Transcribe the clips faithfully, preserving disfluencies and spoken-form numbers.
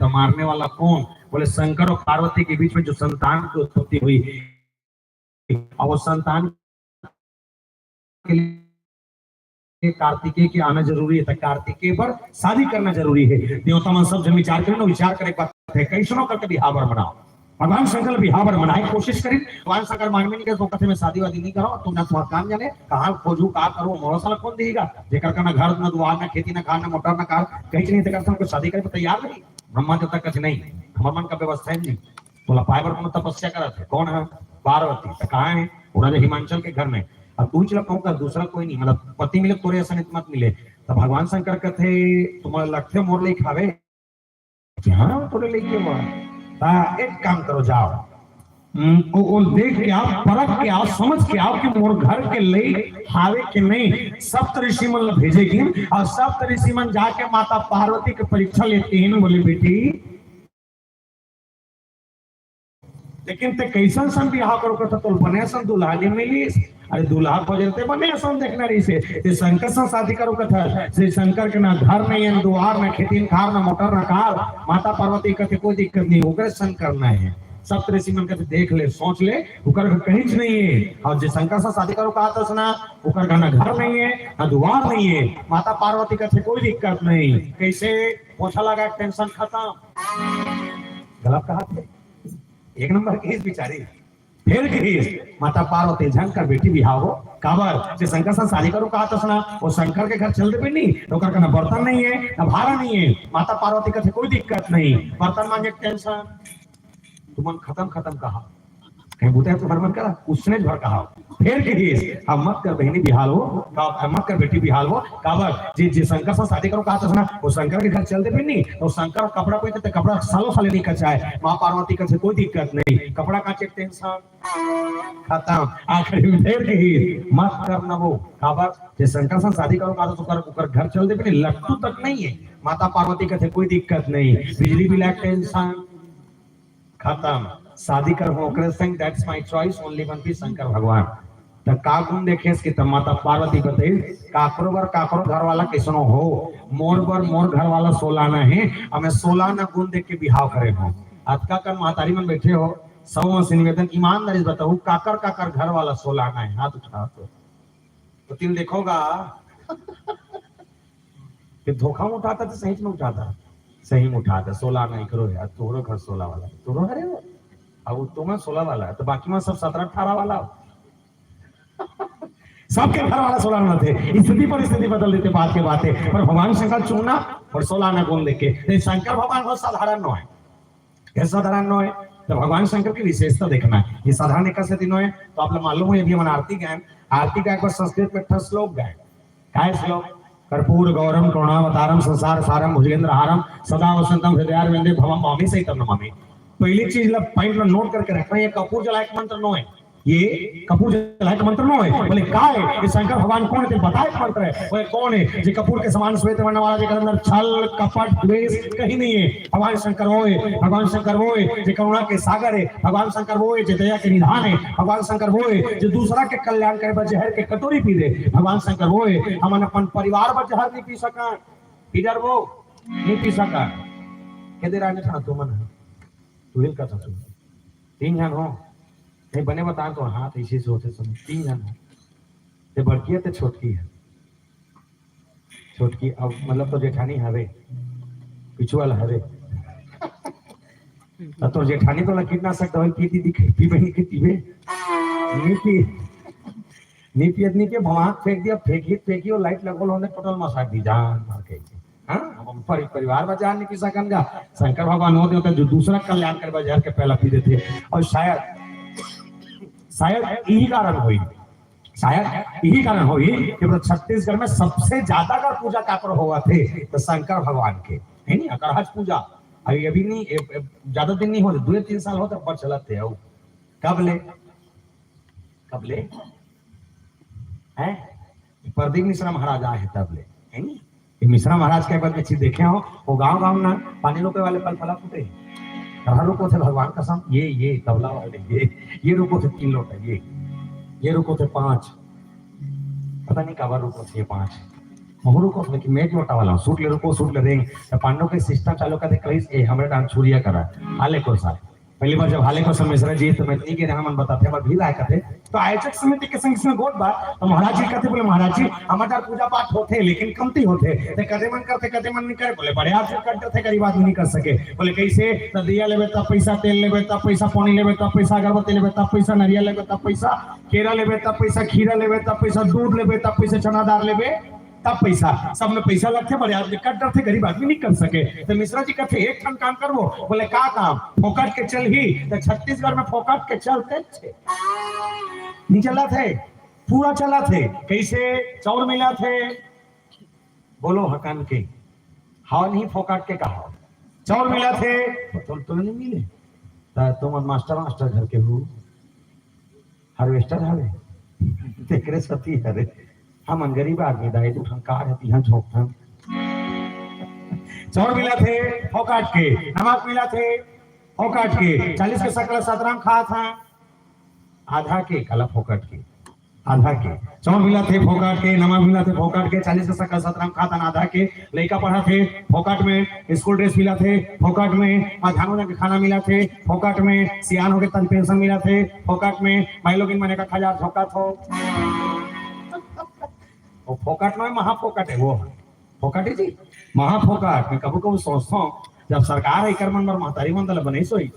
मारने वाला कौन? बोले, शंकर और पार्वती के बीच में जो संतान की उत्पत्ति हुई, और वो संतान के लिए कार्तिकेय के आना जरूरी है, तो कार्तिकेय पर शादी करना जरूरी है। देवता मन सब जन विचार करें ना, विचार करे, एक बात है, कैसनो करके बिहाव बर मनाओ। भगवान शंकर बिहाव बर मनाए कोशिश करिन। भगवान शंकर मान में नहीं करे, तो कथे, "मैं शादी वादी नहीं करो, तुम ना तुम्हारा काम जाने, कहाँ खोजू, का करो, मोरो साला कौन देगा?" जेकर का ना घर, ना दुआर, ना खेती, ना खार, ना मोटर, ना कार, कहीं नहीं, तेकर संग कोई शादी करे पर तैयार नहीं। ब्रह्मा देवता कथे, "नहीं, हमर मन का व्यवस्था है नहीं।" बोला, "पाए बर कोनो तपस्या करत है?" "कौन है?" "पार्वती।" "तो कहाँ है?" "वो राजा हिमांचल के घर में।" "अब तू ही चला कहूँ का, दूसरा कोई नहीं, मतलब पति मिले तोरे ऐसा नहीं मत मिले।" तो भगवान शंकर कथे, "तुम्हारा लक्ष्य मोर ले खावे।" "हाँ, तोरे लेके हुआ।" "ता एक काम करो, जाओ, हम्म, वो, वो देख के आओ, परख के आओ, समझ के आओ कि मोर घर के ले हावे के नहीं।" सप्त ऋषि मन ल भेजे गिन, और सप्त ऋषि मन जाके माता पार्वती के परीक्षा लेते हैं, बोले, "बेटी, लेकिन ते कैसन सन बिहाव करो, कथा तोल बने सन दुल्हा नहीं मिलिस।" "अरे, दुल्हा खोजल ते बने सन देखना रही से, ते शंकर सन शादी करो, कथा से शंकर के ना घर नहीं है, ना दुआर, ना खेती, ना खार, ना मोटर, ना कार।" माता पार्वती कथे, "कोई दिक्कत नहीं, ओकरे सन करना है।" सप्त ऋषि मन कथे, "देख ले, सोच ले, ओकर घर कहीं नहीं है, और जे शंकर सन शादी करो कहा था ना, ओकर घर ना घर नहीं है, ना दुआर नहीं है।" माता पार्वती कथे, "कोई दिक्कत नहीं।" कैसे? पोछा लगा, टेंशन खत्म। गलत कहा थे, एक नंबर के इस बिचारी। फिर कहिस, "माता पार्वती, झन कर बेटी बिहाव हो।" "काबर?" "जे शंकर सन शादी करो कहा था ना, वो शंकर के घर चल देबे नहीं, तो ओकर कना बर्तन नहीं है, ना भारा नहीं है।" माता पार्वती कथे, "कोई दिक्कत नहीं, बर्तन मांजे टेंशन, तुमन खत्म खत्म कहा, कहीं बुता है तुम्हारे मन करा, उसने भर कहा।" फिर कहिस, "अब मत कर बहिनी बिहाव हो, का-, अब मत कर बेटी बिहाव हो।" "काबर?" "जे, जे शंकर सन शादी करो कहा था ना, वो शंकर के घर चल देबे नहीं, तो शंकर कपड़ा पहनते, तो कपड़ा सालों साल नहीं कचाए।" माँ पार्वती कथे, "कोई दिक्कत नहीं, कपड़ा काचे टेंशन।" खत्म। आखिरी में फिर कहिस, "मत कर ना वो।" "काबर?" "जे शंकर सन शादी करो कहा था, ओकर, ओकर घर चल देबे नहीं, लट्टू तक नहीं है।" माता पार्वती कथे, "कोई दिक्कत नहीं, बिजली बिल के टेंशन खत्म, शादी कर हो ओकरे संग, that's my choice, only one be Shankar भगवान।" त का गुण देखेस कि त माता पार्वती बताइस, "काकरो बर काकरो घर वाला कैसनो हो, मोर बर मोर घर वाला सोलाना है, हमें सोलाना गुण देख के बिहाव करे हो।" अतका कन महतारी मन बैठे हो, सौ मन से निवेदन, ईमानदारी से बताओ, काकर काकर घर वाला सोलाना है, हाथ उठा तो। तो तिल देखोगा, कि धोखा में उठाता तो सही में उठाता, सही में उठाता, सोला नहीं करो यार, तोरो घर सोला वाला है, तोरो, अरे वो, अब वो तुम्हें सोला वाला है, तो बाकी में सब सत्रह अठारह वाला हो। सबके घर वाला सोला वाला थे। स्थिति पर स्थिति बदल देते, बात के बात है। पर भगवान शंकर चुनना और सोला आना गुण देखे, तो शंकर भगवान बहुत साधारण नो है, ये साधारण नो है। तो भगवान शंकर की विशेषता देखना है, ये साधारण एक से दिन है। तो आप लोग मालूम हो, अभी हमन आरती गायन, आरती गाय पर संस्कृत में एक ठो श्लोक गायन, काय श्लोक? "कर्पूर गौरम करुणावतारम संसार सारम भुजगेंद्र हारम सदा वसंतम हृदयारविंदे भवम भवामी सहितम नमामि।" पहली चीज ला पॉइंट में नोट करके रखना, ये कपूर जलाए के मंत्र नो है, ये कपूर जलाए के मंत्र नो है। बोले, "काय? ये शंकर भगवान कौन है? बताए के मंत्र है।" बोले, "कौन है?" "जे कपूर के समान श्वेत वर्ण वाला, जेकर अंदर छल, कपट, द्वेष कहीं नहीं है, भगवान शंकर वो है, भगवान शंकर वो है, जे करुणा के सागर है, भगवान शंकर वो है, जे दया के निधान है, भगवान शंकर वो है, जे दूसरा के कल्याण करे बर जहर के कटोरी पी दे, भगवान शंकर वो है।" हमन अपन परिवार बर जहर नहीं पी सकन, पी डरबो, नहीं पी सकन। के दे रहने था तुमन, तू हिल कर सकते, तीन जन हो, नहीं बने बता तो हाथ ऐसे से होते समय तीन जन हो, ते बड़की है, ते छोटकी है। छोटकी, अब मतलब तो जेठानी हवे, पिछुआ ला हवे। अब तो जेठानी तो ला कीटनाशक दवाई पी दी, दिख, पी बनी के पीबे। नी पी, नी पियत नी के भवाक फेंक दिया, फेंकी, फेंकी, वो लाइट लगोल होने, पटल मसाज दी, जान मार के। हाँ, हम परि-, परिवार में जान नहीं पी सकन गा। शंकर भगवान हो देवता जो दूसरा कल्याण करे बर जहर के पहला पी देते। और शायद, शायद यही कारण होई, शायद यही कारण होई कि पूरा छत्तीसगढ़ में सबसे ज्यादा अगर पूजा काकर होवत हे तो शंकर भगवान के, है नी, अकरहज पूजा। अभी, अभी नहीं, ए, ए, ज्यादा दिन नहीं होते, दो तीन साल होते, पर चलत हे। अउ कब ले, कब ले, हैं? प्रदीप मिश्रा महाराज आए हैं तब ले, है नी? ये मिश्रा महाराज के बाद में चीज देखे हो, वो गांव गांव ना पानी रोके वाले पल पला फूटे। कहाँ रुको थे भगवान कसम, ये, ये तबला वाले, ये, ये रुको थे तीन लोटा, ये, ये रुको थे पांच, पता नहीं कब रुको थे ये पांच। महू रुको, लेकिन मैं एक लोटा वाला हूँ, सूट ले रुको, सूट ले रेंग। तो पांडव के सिस्टम चालू कर दे, कहीं ए, हमरे डांस छुरिया करा, हाले को साथ। पहली बार जब हाले को सब मिश्रा जी, तो मैं नहीं कह रहा, मन बताते, पर भी लाए कहते। तो आयोजक समिति के संग इसमें गोठ बा, तो महाराज जी कहते, बोले, "महाराज जी, हमारे पूजा पाठ होते, लेकिन कमती होते।" तो कदे मन करते, कदे मन नहीं करे, बोले, "बड़े आप जो कर देते, गरीब आदमी नहीं कर सके।" बोले, "कैसे?" तो दिया लेबे तब पैसा, तेल लेबे तब पैसा, पानी लेबे तब पैसा, अगरबत्ती लेबे तब पैसा, नरिया लेबे तब पैसा, केरा लेबे तब पैसा, खीरा लेबे तब पैसा, दूध लेबे तब पैसा, चना दाल लेबे तब पैसा, सब में पैसा लगथे, बड़े आदमी कर डरथे, गरीब आदमी नहीं कर सके। तो मिश्रा जी कहते, "एक ठन काम करबो।" बोले, "का काम?" "फोकट के चलही।" तो छत्तीसगढ़ में फोकट के चलते थे, नहीं चला थे, पूरा चला थे। कैसे? चाउर मिला थे, बोलो हकान के, हाँ नहीं फोकट के कहा, चाउर मिला थे, तो, तो नहीं मिले। तो तुम मास्टर, मास्टर घर के हो, हार्वेस्टर हवे, तेकरे सती हरे। हमन गरीब आदमी दाई, दू ठन कार है, तिहां झोंकथन। चाउर मिला थे फोकट के, नमक मिला थे फोकट के, चालीस के सकला सतराम खात हैं, आधा के कला फोकट के, आधा के चाउर मिला थे फोकट के, नमक मिला थे फोकट के, चालीस के सकला सतराम खात हैं, आधा के लइका पढ़ा थे फोकट में, स्कूल ड्रेस मिला थे फोकट में, मध्यान्ह भोजन के खाना मिला थे फोकट में, सियान होके तन पेंशन मिला थे फोकट में, भाई लोग इन महीने का खजार झोंका थो। वो फोकट में महा फोकट है, वो फोकट है जी, महा फोकट। मैं कभू कभू सोचता हूँ, जब सरकार एकर मन बर महतारी मन दल बने सोई,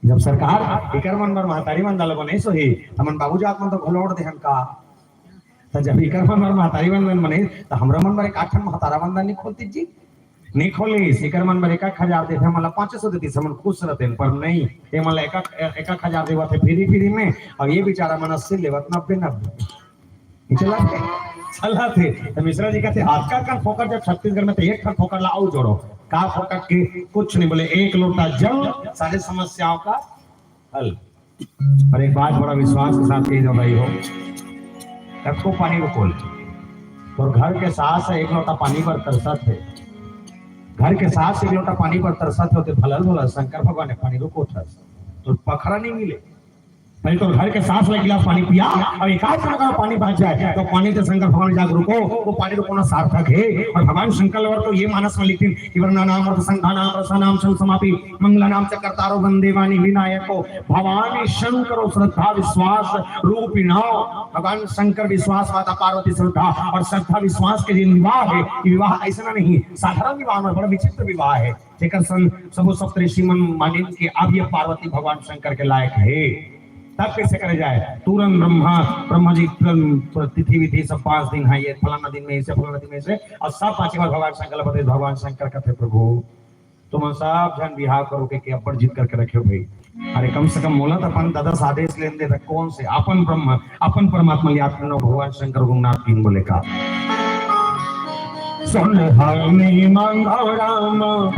जब सरकार एकर मन बर महतारी मन दल बने सोही, त हमन बाबू जात मन तो घलोड़ देहन का? त जब एकर मन बर महतारी मन बने, त हमरा मन बर एक आठ ठन महतारा मन दल नहीं खोलती जी, नहीं खोली। एकर मन बर एक एक हजार देथे, हमला पाँच सौ देती, हमन खुश रहते, पर नहीं, ये मन ला एक एक, एक एक हजार देवत है फ्री फ्री में, और ये बेचारा मन अस्सी लेवत, नब्बे नब्बे। चला थे, चला थे। तो मिश्रा जी कहते, "आज का कन फोकट जब छत्तीसगढ़ में, तो एक ठन फोकट ला आऊ जोड़ो।" का फोकट के? कुछ नहीं, बोले, "एक लोटा जल, सारी समस्याओं का हल।" और एक बात बड़ा विश्वास के साथ कही दो भाई हो, रखो पानी को खोल। तो घर के सास एक लोटा पानी पर तरसत है, घर के सास एक लोटा पानी पर तरसत होते, भलल भलल शंकर भगवान ने पानी रुको था, तो पखरा नहीं मिले। पहले तो घर के सास ला एक गिलास पानी पिया, अब एक आध जगह पानी बच जाए, तो पानी तो शंकर भगवान जाग रुको, वो पानी रुकोना सार्थक है। और भगवान शंकर वर तो ये मानस में लिखते हैं कि वर्णा नाम अर्थ संघा नाम रसा नाम शम समापि मंगला नाम च कर्तारो वंदे वाणी विनायको। भवानी शंकरो श्रद्धा विश्वास रूपिणो। भगवान शंकर विश्वास, माता पार्वती श्रद्धा और श्रद्धा विश्वास के जो विवाह है, ये विवाह ऐसा नहीं, साधारण विवाह में बड़ा विचित्र विवाह है। जेकर संग सबो सप्तऋषि मन मानिन कि अब ये पार्वती भगवान शंकर के लायक है, तब कैसे करे जाए? तुरंत ब्रह्मा, ब्रह्मा जी तुरंत तिथि विधि सब पांच दिन है, ये फलाना दिन में ऐसे, फलाना दिन में ऐसे, और सब पांच बार भगवान शंकर ला बताइस। भगवान शंकर कहते, "प्रभु, तुम सब झन बिहाव करो के, के अब्बड़ जिद करके रखे हो भाई। अरे कम से कम मोला तो अपन ददा से आदेश लेन दे, तो कौन से अपन ब्रह्म, अपन परमात्मा ला याद करना।" भगवान शंकर गुरुनाथ किन बोले का, "सुन हर नहीं मांगा राम,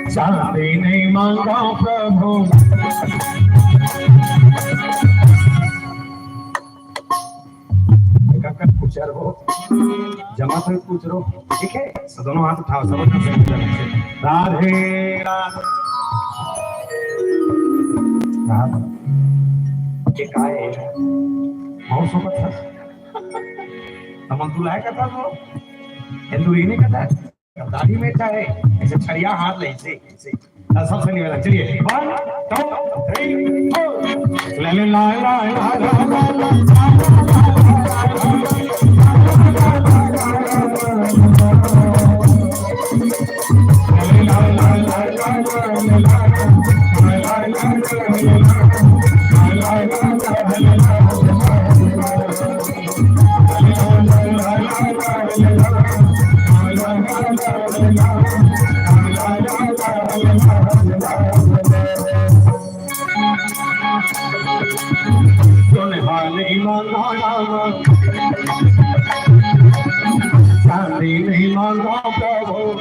चांदी नहीं मांगा प्रभु।" काका पूछ रहो, जमा से पूछ रहो, ठीक है? तो दोनों हाथ उठाओ, सब लोग से पूछ रहे हैं। राधे राधे। राधे। ये का है? बहुत सोबत है। हम दुल्हा का था तो, ये दूरी नहीं करता है। दाढ़ी में चाहे ऐसे छड़िया हाथ ले, ऐसे, ऐसे। हाँ, सबसे निवेदन, चलिए, one, two, three, four। ला, ला, ला, ला, ला, ला, ला, ला, ला, ला। सुन हाल ईमान राम, चांदी नहीं मांगा प्रभु।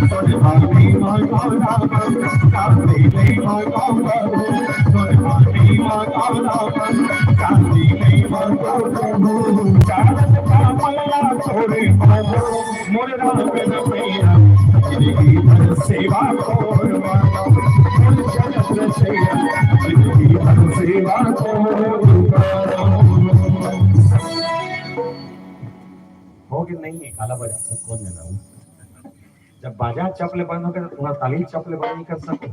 सुन हाल ईमान राम, चांदी नहीं मांगा प्रभु। सुन हाल ईमान राम, चांदी नहीं मांगा प्रभु। चांद का पल्ला थोड़े प्रभु। मोरे राम के रमैया, जिंदगी भर सेवा तोर माता। मोर जगत रचैया, जिंदगी भर सेवा तोर। नहीं है, काला बाजार सब कौन जाना हो। जब बाजार चप ले बंद होगे तो तुम्हारा ताली चप ले बंद नहीं कर सको।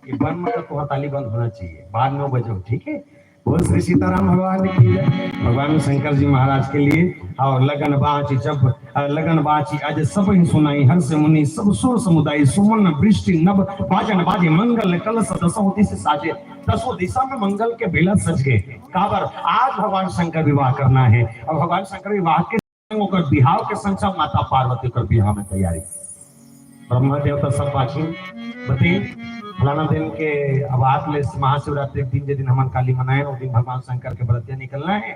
ये बंद मतलब तुम्हारा ताली बंद होना चाहिए। बाद में बजाओ, ठीक है? बोल श्री सीताराम भगवान की जय। भगवान शंकर जी महाराज के लिए। और लगन बाँची जब, अ, लगन बाँची अज सब ही सुनाई, हर्ष मुनि सब सुर समुदाय, सुमन वृष्टि नभ बाजन बाजे, मंगल कलश दसों दिश साजे। दसों दिशा में मंगल के बेला सज गए। काबर आज भगवान शंकर विवाह करना है और भगवान शंकर विवाह के संग ओकर बिहाव के संग संग माता पार्वती ओकर बिहाव में तैयारी। ब्रह्मा देवता सब बाँचिन, बतिन, फलाना दिन के अब आज ले महाशिवरात्रि के दिन, जे दिन हमन काली मनाए, ओ दिन भगवान शंकर के बरतिया निकलना है।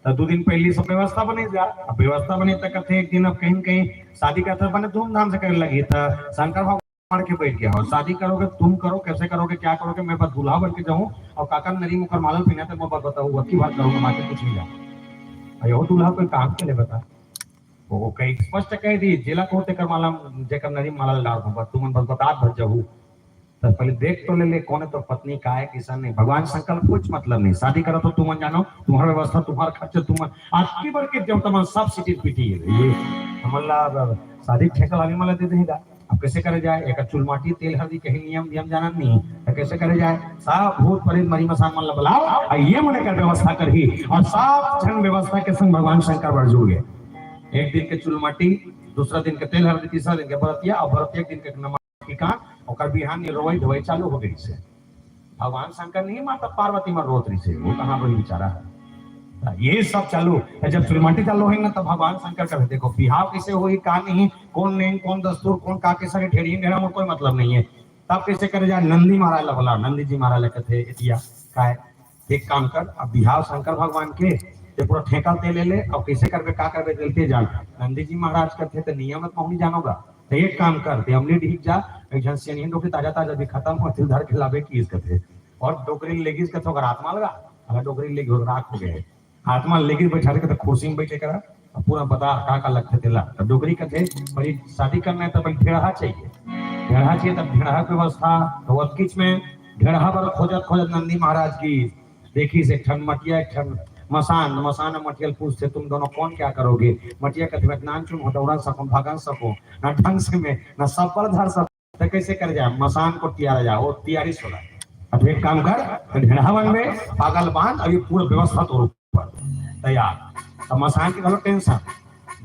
त दू दिन पहली सब व्यवस्था बने जा। अब व्यवस्था बने त कथे एक दिन अब कहीं न कहीं शादी का तो बने धूमधाम से करे लगी, त शंकर भगवान के बैठ गया हो, शादी करोगे, तुम करो, कैसे करोगे, क्या करोगे, मैं बस दूल्हा बन के जाऊँ और काका नरी मुकर मालल पहना, तो मैं बस बताऊँ, वकी बात करूँगा, बाकी कुछ नहीं जाना। और यहो दूल्हा कोई काम के लिए बता, वो कहीं स्पष्ट कह दी, जेला को तेकर माला, जेकर नरी माला डाल दूँ, बस तुमन बस बतात भर जाहू। तो पहले देख तो ले ले, कौन है तो पत्नी, का है, किसन नहीं। भगवान शंकर कुछ मतलब नहीं, शादी करो तो तुमन जानो, तुम्हारा व्यवस्था, तुम्हारा खर्च, तुमन आज की बार के देवता मन सब सिटी पीटी है। ये हमन ला अब शादी ठेका वाली मन ला दे देगा। अब कैसे करे जाए? एक चूल माटी, तेल हल्दी, कहीं नियम नियम जाना नहीं है, तो कैसे करे जाए? सब भूत प्रेत मरी मसान मन ला बुलाओ, और ये मन कर व्यवस्था करही, और सब झन व्यवस्था के संग भगवान शंकर बर जुड़ गए। एक दिन के चूल माटी, दूसरा दिन के तेल हल्दी, तीसरा दिन के बरतिया, और बरतिया एक दिन के नमक ठिकान, ओकर बिहान ये रोवई धोवई चालू हो गई से। भगवान शंकर नहीं, माता पार्वती मन रोत रही से, वो कहाँ गई बेचारा? ये सब चालू है। जब चूल माटी चालू होई ना, तब भगवान शंकर कहे, देखो बिहाव कैसे होई, का नहीं, कौन नेम, कौन दस्तूर, कौन का, कैसा के ढेढ़ी ढेढ़ा, मोर कोई मतलब नहीं है। तब कैसे करे जाए? नंदी महाराज ला बुला, नंदी जी महाराज ला कथे, एतिया, काय, एक काम कर, अब बिहाव शंकर भगवान के, ते पूरा ठेका ते ले ले, अब कैसे करबे, का करबे, जल्दी जान। नंदी जी महाराज कथे, ते नियम त पहुंच जानोगा, तो एक काम कर, ते अमली डीह जा, एक झन सियान डोकरी ताजा ताजा भी खत्म हो, तिल धर के लाबे किस कथे। और डोकरी लेगिस कथे, ओकर आत्मा लगा, अगर डोकरी लेगिस, राख हो गए। आत्मा लेगिस बैठा रहे, तो खुशी में बैठे करा, अब पूरा बता का का लगथे तेला। तो डोकरी कथे, भाई शादी करना है तो पहले ढेढ़ा चाहिए, ढेढ़ा चाहिए, तब ढेढ़ा की व्यवस्था। तो वतकिच में ढेढ़ा बर खोजत खोजत नंदी महाराज की देखिस एक ठन मटिया, एक ठन मसान, मसान मटिया ल पूछथे, तुम दोनों कौन क्या करोगे? मटिया कथे, मैं नान चुन हो, दौड़ा सको, भागन सको, ना ढंग से में, ना सब पर धर सको, तो कैसे कर जाए? मसान को तियारा जाए, वो तियारी सोला। अब एक काम कर, तो ढेढ़ा बनबे, पागल बांध, अभी पूरा व्यवस्था तोर ऊपर तैयार। तो मसान के घलो टेंशन,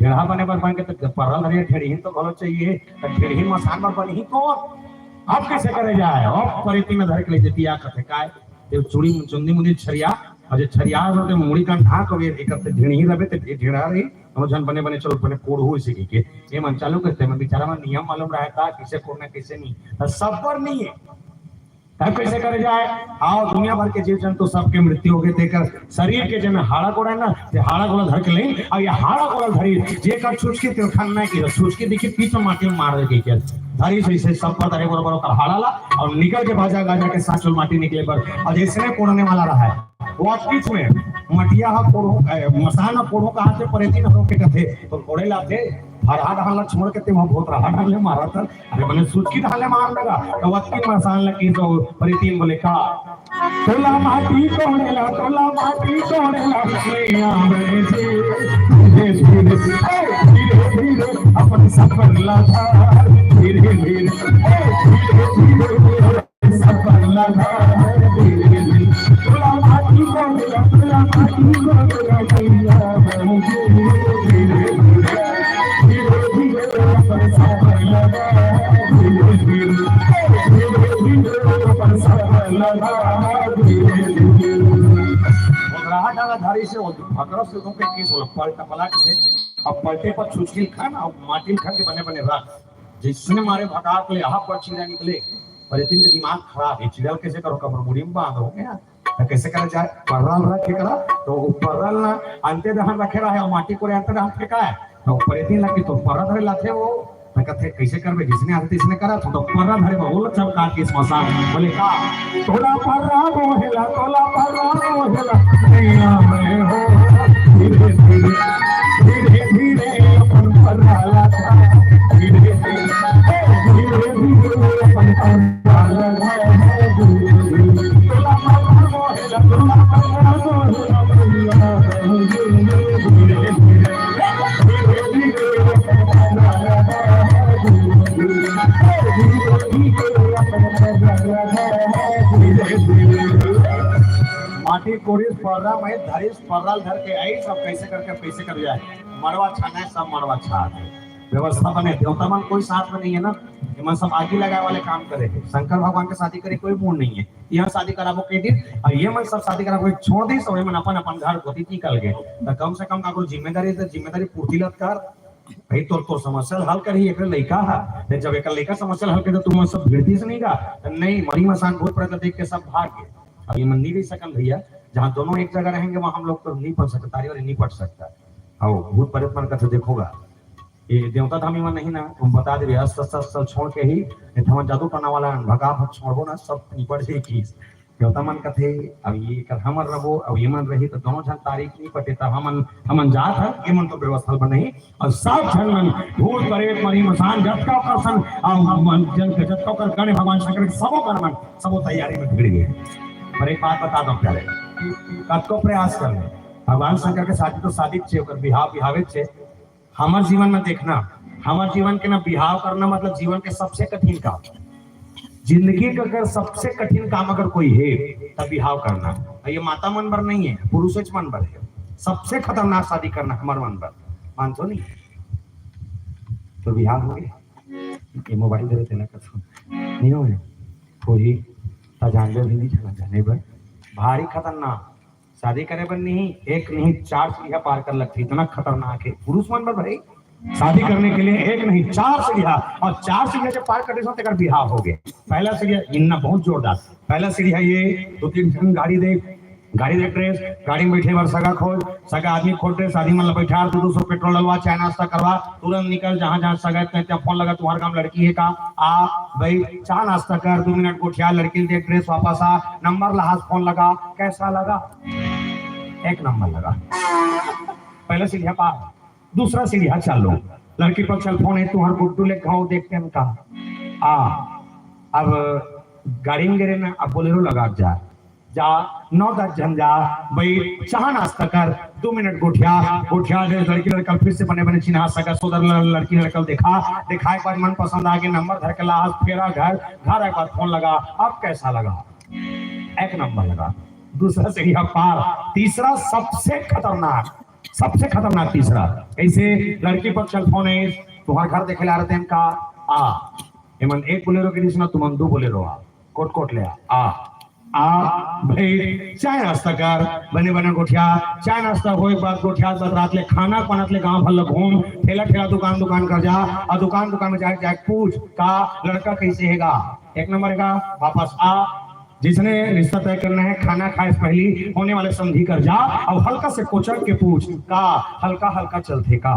ढेढ़ा बने बर बन के तो परल हरे ढेढ़ी तो घलो चाहिए, तो ढेढ़ी मसान बर बनही कौन? अब कैसे करे जाए? अब परेती में धर के ले जतिया कथे काय, ते चूड़ी चुंदी मुंदी छरिया, और जे छरिया होते मुड़ी कान ढाक, अब ये एक हफ्ते ढेढ़ी रहे, ते ढेढ़ा रही, हम झन बने बने चलो, बने कोड़हू इसे के, ये मन चालू करते, मन बेचारा मन नियम मालूम रहता, किसे कोड़ना, किसे नहीं, तो सब पर नहीं है। तब कैसे करे जाए? आओ, दुनिया भर के जीव जंतु सबके मृत्यु हो गए, तेकर शरीर के जेमे हाड़ा गोड़ा है ना, ते हाड़ा गोड़ा धर के ले, और ये हाड़ा गोड़ा धरी, जेकर छुचकी ते खान नहीं की, छुचकी देखी पीछे माटी में मार दे के, धरी से इसे सब पर धरे बरोबर ओकर हाड़ा ला, और निकल के भाजा गाजा के साथ चुल माटी निकले पर, और जैसे कोड़ने वाला रहा है, वो बीच में मटिया हा कोड़ो, ए, मसान हा कोड़ो कहा के परेती न रोके कथे, तो कोड़े लाथे, फरहा डाल ला छोड़ के ते वहाँ बहुत रहा डाल ले मारा था। अरे बने सुचकी डाले मार लगा, तो वत्ती मसान लगी तो परेती बोले का, तोला माटी कोड़ेला, तोला माटी कोड़ेला, सैया रे जी, धीरे धीरे, ए, धीरे धीरे, अपन सफर लगा, धीरे धीरे, ए, धीरे धीरे, सफर लगा, धीरे धीरे, तोला माटी कोड़ेला, तोला माटी कोड़ेला, सैया रे जी, धीरे धीरे, धीरे धीरे, अपन सफर लगा, धीरे धीरे, धीरे धीरे, अपन सफर लगा, धीरे धीरे। ओकरा डाला धारी से, वो भकरा से तुमके किस होला, पलटा पलट से, अब पलटे पर छुचकिल खान, अब माटिल खान के बने बने रख। जिसने मारे भगाक ले, आहा पर चिड़ा निकले, परेतिन के दिमाग खराब, ये चिड़ल कैसे करो, कमर मुड़ी में बांध हो गया, तो कैसे करा जाए? पर्रल रखे करा, तो वो पर्रल ना अंते दहन रखे रहा है, और माटी कोड़े अंते दहन फेंका है, तो परेतिन लगी तो पर्रा धरे लाथे वो, तो कहते कैसे करबे, जिसने आते इसने करा, तो, तो पर्रा धरे वो लोग सब काट के श्मशान, बोले का? तोला पर्रा मोहेला, तोला पर्रा मोहेला, नैया में हो, धीरे धीरे, धीरे धीरे अपन पर्रा लाथा, धीरे धीरे, धीरे धीरे अपन पर्रा लाथा, धीरे धीरे, तोला पर्रा मोहेला, तोला पर्रा मोहेला, नैया में हो, धीरे धीरे, धीरे धीरे, माटी कोड़िस पर्रा में धरिस, पर्रा ल धर के आइस, अब कैसे करके कैसे कर जाए। मड़वा छाना है, सब मड़वा छा है। व्यवस्था बने, देवता मन कोई साथ में नहीं है ना, ये मन सब आगी लगाए वाले काम करे है। शंकर भगवान के शादी करे कोई मूड नहीं है, यहाँ शादी कराबो कह दिन, और ये मन सब शादी कराबो छोड़ दिस, और ये मन अपन अपन घर कोती निकल गए। तो कम से कम काकरो जिम्मेदारी, तो जिम्मेदारी पूर्ति लत कर भाई, तोर तोर समस्या ल हल करही, एकर लइका ह। ते जब एकर लइका समस्या ल हल करही, त तुमन सब भिड़तिस नहीं गा? त नहीं, मरी मसान भूत प्रेत ल देख के सब भाग गए। अब ये मन नहीं रह सकन भैया, जहाँ दोनों एक जगह रहेंगे, वहाँ हम लोग तो नहीं पढ़ सकता, तारी वाली नहीं पढ़ सकता। आओ, भूत प्रेत मन कथे, देखो गा, ये देवता धामी मन नहीं ना, तुम बता देवे, अस्त, अस्त, अस्त छोड़ के ही, ये थमन जादू टोना वाला भगा भग छोड़बो ना, सब निपट जाई की। देवता मन कथे, अब ये कर हमर रबो, अब ये मन रही, तो दोनों झन तारीख नहीं पटे, तब हमन, हमन जात हन, ये मन तो व्यवस्था बनाही, और सब झन मन, भूत, प्रेत, मरी, मसान, जतका ओकर सन, और मन, जन के जतका ओकर गण भगवान शंकर के सबो गण मन, सबो तैयारी में भिड़ गए। पर एक बात बता दो प्यारे, कतको प्रयास कर ले, भगवान शंकर के शादी तो शादी चे, ओकर बिहाव बिहावे चे, हमर जीवन में देखना, हमर जीवन के ना बिहाव करना मतलब जीवन के सबसे कठिन काम। जिंदगी का अगर सबसे कठिन काम अगर कोई है, तब बिहाव करना। और ये माता मन बर नहीं है, पुरुष मन बर है। सबसे खतरनाक शादी करना हमर मन बर। मानथो नहीं? तो बिहाव हो गए। ये मोबाइल दे रहे थे ना, कसम। नहीं हो गए। कोई ता जान ले भी नहीं जाना, जाने बर। भारी खतरनाक। शादी करे बर नहीं, एक नहीं, चार सीढ़िया पार कर लगथे, इतना खतरनाक है। पुरुष मन बर भाई, शादी करने के लिए एक नहीं, चार सीढ़िया, और चार सीढ़िया जब पार कर देथो, तेकर बिहाव हो गए। पहला सीढ़िया इन्ना बहुत जोरदार। पहला सीढ़िया ये, दो तीन झन गाड़ी दे, गाड़ी दे ड्रेस, गाड़ी में बैठे बर सगा खोज, सगा आदमी खोज ड्रेस, आदमी मन ला बैठा, दो दो सौ पेट्रोल डलवा, चाय नाश्ता करवा, तुरंत निकल, जहाँ जहाँ सगा है, तहाँ फोन लगा, तुम्हारे गाँव लड़की है का? आ भाई, चाय नाश्ता कर, दो मिनट गोठिया, लड़की दे ड्रेस, वापस आ, नंबर लहास, फोन लगा, कैसा लगा? एक नंबर लगा। पहला सीढ़िया पार, दूसरा सीढ़िया चालू। लड़की पक्ष ल फोन है, तुम्हार गुड्डू ले घाव देखते हैं का? आ, अब गाड़ी में गिरे ना, अब बोलेरो लगा जा, जा, नौ दस झन जा, भाई, चाह नाश्ता कर, दो मिनट गोठिया, गोठिया दे, लड़की लड़का फिर से बने बने चिन्हा सका, सोदर ल-, लड़की लड़का देखा, देखा एक बार मन पसंद आ गए, नंबर धर के ला, फेरा घर, घर एक बार फोन लगा, अब कैसा लगा? एक नंबर लगा। दूसरा सीढ़िया पार, तीसरा सबसे खतरनाक, सबसे खतरनाक तीसरा। कैसे? लड़की पक्ष ल फोन है, तुम्हार घर देखे ला रहे हैं का? आ, एमन एक बोलेरो के रिश्ना, तुमन दो बोलेरो आ, कोट कोट ले आ, आ, आ, भाई, चाय नाश्ता कर, बने बने गोठिया, चाय नाश्ता होए के बाद गोठिया के बाद रात ले खाना बनत ले गांव भर ल घूम, ठेला ठेला दुकान दुकान कर जा, और दुकान दुकान में जाके जाके पूछ का लड़का कैसे है गा, एक नंबर है गा, वापस आ, जिसने रिश्ता तय करना है, खाना खाए से पहले होने वाले संधि कर जा, और हल्का से कोचक के पूछ का हल्का हल्का चलथे का।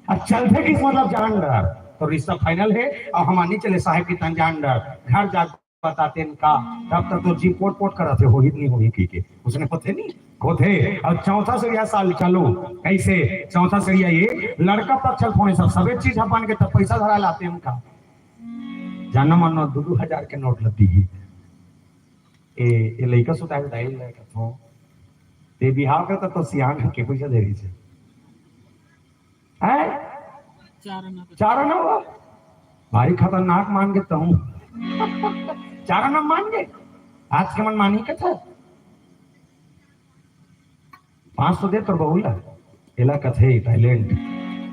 अब चलथे किस मतलब जान डर, तो रिश्ता फाइनल है, और हम नहीं चले साहेब की तन जान डर, घर जा बताते हैं का, तब तक तो जी पोट पोट करत है, होही नहीं होही की के, उसने होथे नहीं, होथे। और चौथा सीढ़िया साल चलो, कैसे? चौथा सीढ़िया ये लड़का पक्ष ल फोन है, सब सभी चीज अपन के तब पैसा धरा लाते हैं का, जाना मानो दो दो हजार के नोट लदी ही। ए, ए लइका सुताए दाई ले कथो, ते बिहाव करता तो सियान के पैसा दे रही से। हैं? चार आना। चार आना हुआ? भारी खतरनाक मान के तहूँ। चार आना मान के? आज के मन मानी कथा? पाँच सौ दे तोर बहू ला। एला कथे टैलेंट।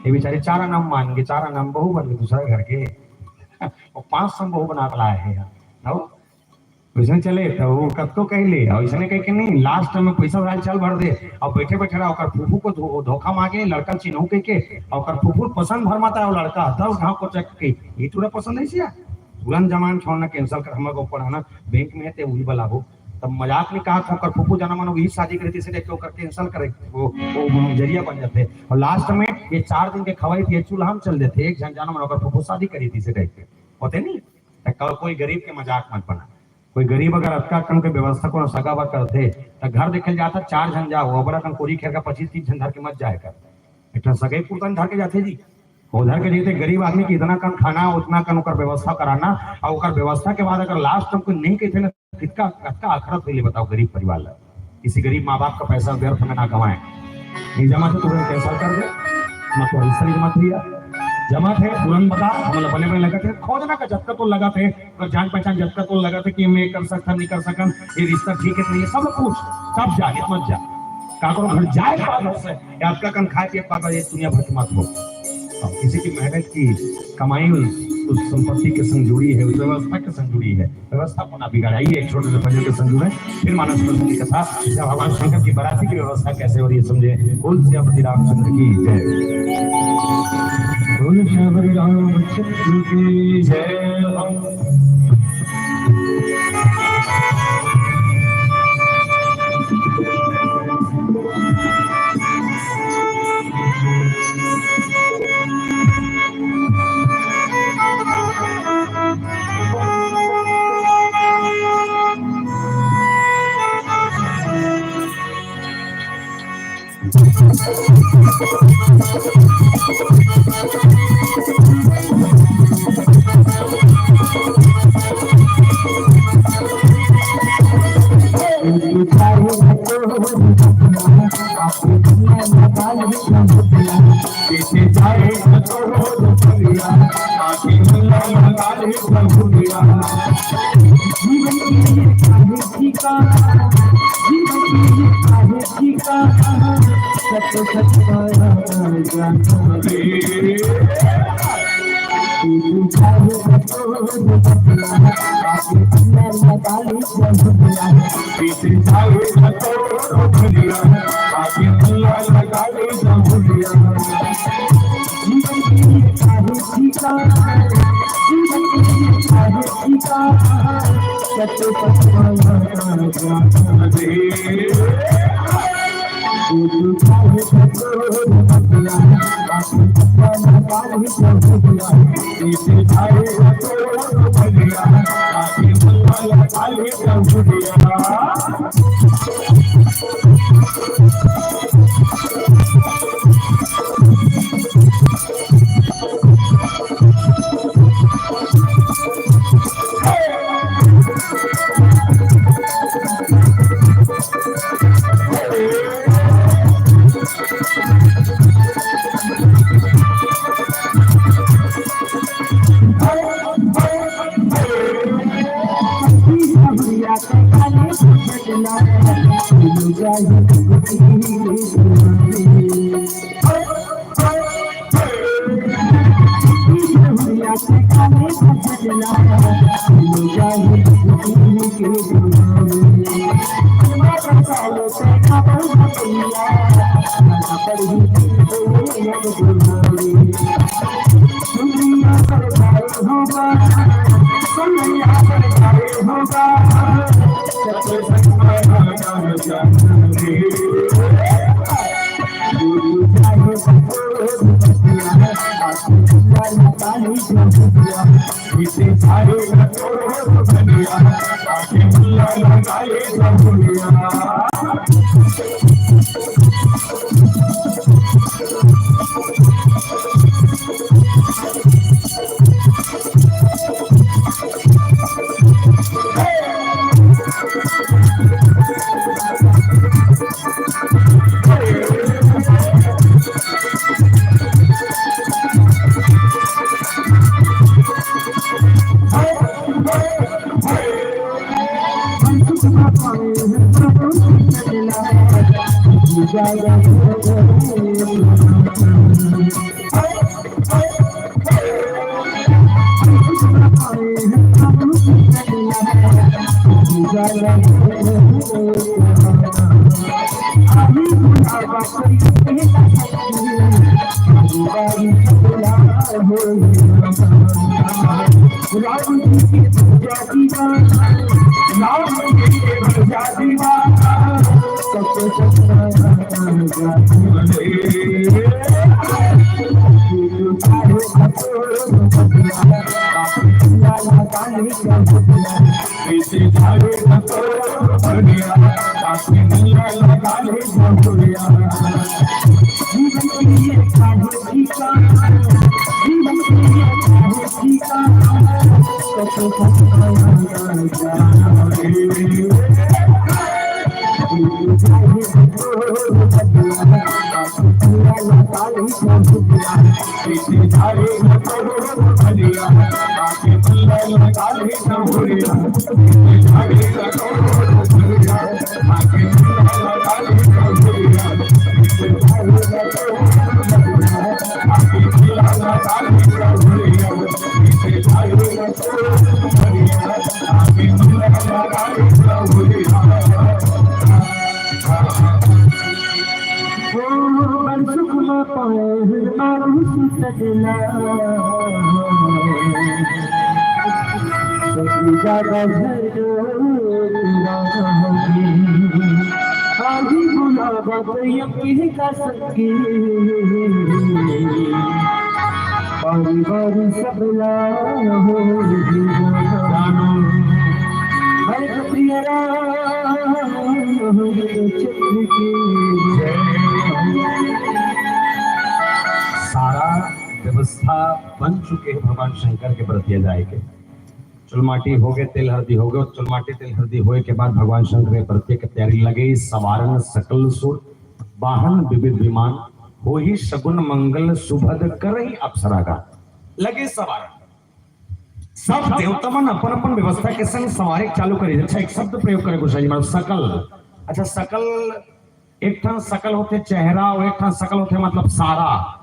ये बेचारे चार आना मान के, चार आना बहू बन के दूसरा घर के। और पाँच सौ बहू बना के लाए हैं यार। हो? वैसने चले, तो वो कब तो कह ले, और इसने कह के नहीं, लास्ट में पैसा उधार चल भर दे, और बैठे बैठे रहा, ओकर फूफू को धो-, धोखा मार के, लड़का चिन्हू कह के, और ओकर फूफू पसंद भर माता है, वो लड़का दस घाव को चक के, ये तोरा पसंद है सिया? पुरान जमाना छोड़ना, कैंसिल कर, हमारे को पढ़ाना, बैंक में है, ते वही वाला हो। तब मजाक नहीं कहा था, ओकर फूफू जाना मानो वही शादी करे, तीसरे के ओकर कैंसिल करे, वो, वो जरिया बन जाते। और लास्ट में ये चार दिन के खवाई पिए चूल्हा में चल देते, एक जन जाना मानो ओकर फूफू शादी करी तीसरे टाइप के। होते नहीं? त क-, कोई गरीब के मजाक मत बना। कोई गरीब अगर अतका कन के व्यवस्था कोनो सगा बर करथे, त घर देखे ल जाता, चार झन जाओ, अबड़ा कन कोरी खेर का पच्चीस तीस झन धर के मत जाए कर। एक ठन सगई पुरतन धर के जाथे जी। वो धर के जैसे गरीब आदमी के इतना कन खाना, उतना कन ओकर व्यवस्था कराना, और ओकर व्यवस्था के बाद अगर लास्ट में कोई नहीं कहथे ना, कितका, कितका आखरत होइले बताओ गरीब परिवार ला। किसी गरीब माँ बाप का पैसा व्यर्थ में ना गंवाए। नहीं जमा तो तुरंत कैंसिल कर दे, मत तो रिश्ता नहीं जमा भैया। जमा थे, तुरंत बता, हमला बने बने लगत हे, खोजना का जतका तो लगत हे, अगर जान पहचान जतका तो लगत हे कि मैं कर सकथन, नहीं कर सकन, ये रिश्ता ठीक है तो नहीं है, सब पूछ, सब जा, ये मत जा। काकरो घर जाए पास से, या आपका कन खाए पिए पास, ये दुनिया भर के मत हो। हाँ, किसी की मेहनत की कमाई उस, उस संपत्ति के संग जुड़ी है, उस व्यवस्था के संग जुड़ी है। व्यवस्था को ना बिगाड़े। आइए, एक छोटे से भजन के संग जुड़े, फिर मानस प्रसंग की कथा, जब भगवान शंकर की बराती की व्यवस्था कैसे हो रही है, समझे। बोल सियापति रामचंद्र की जय। बोल सियापति रामचंद्र की जय। बारी बारी सबला हो। हरे प्रिय राम चंद्र की जय। सारा व्यवस्था बन चुके हैं भगवान शंकर के बरतिया जाए के। चुलमाटी हो गए, तेल हरदी हो गए, और चुलमाटी तेल हरदी होए के बाद भगवान शंकर के बरतिया के तैयारी लगे। सवारन सकल सुर, वाहन विविध विमान, होही सगुन मंगल सुभद करही अप्सरागान। लगे सवारन। सब देवता मन अपन अपन व्यवस्था के संग सवारे चालू करे। अच्छा, एक शब्द प्रयोग करे गोसाई जी महाराज, सकल। अच्छा, सकल, एक ठन सकल होथे चेहरा, और एक ठन सकल होथे मतलब सारा।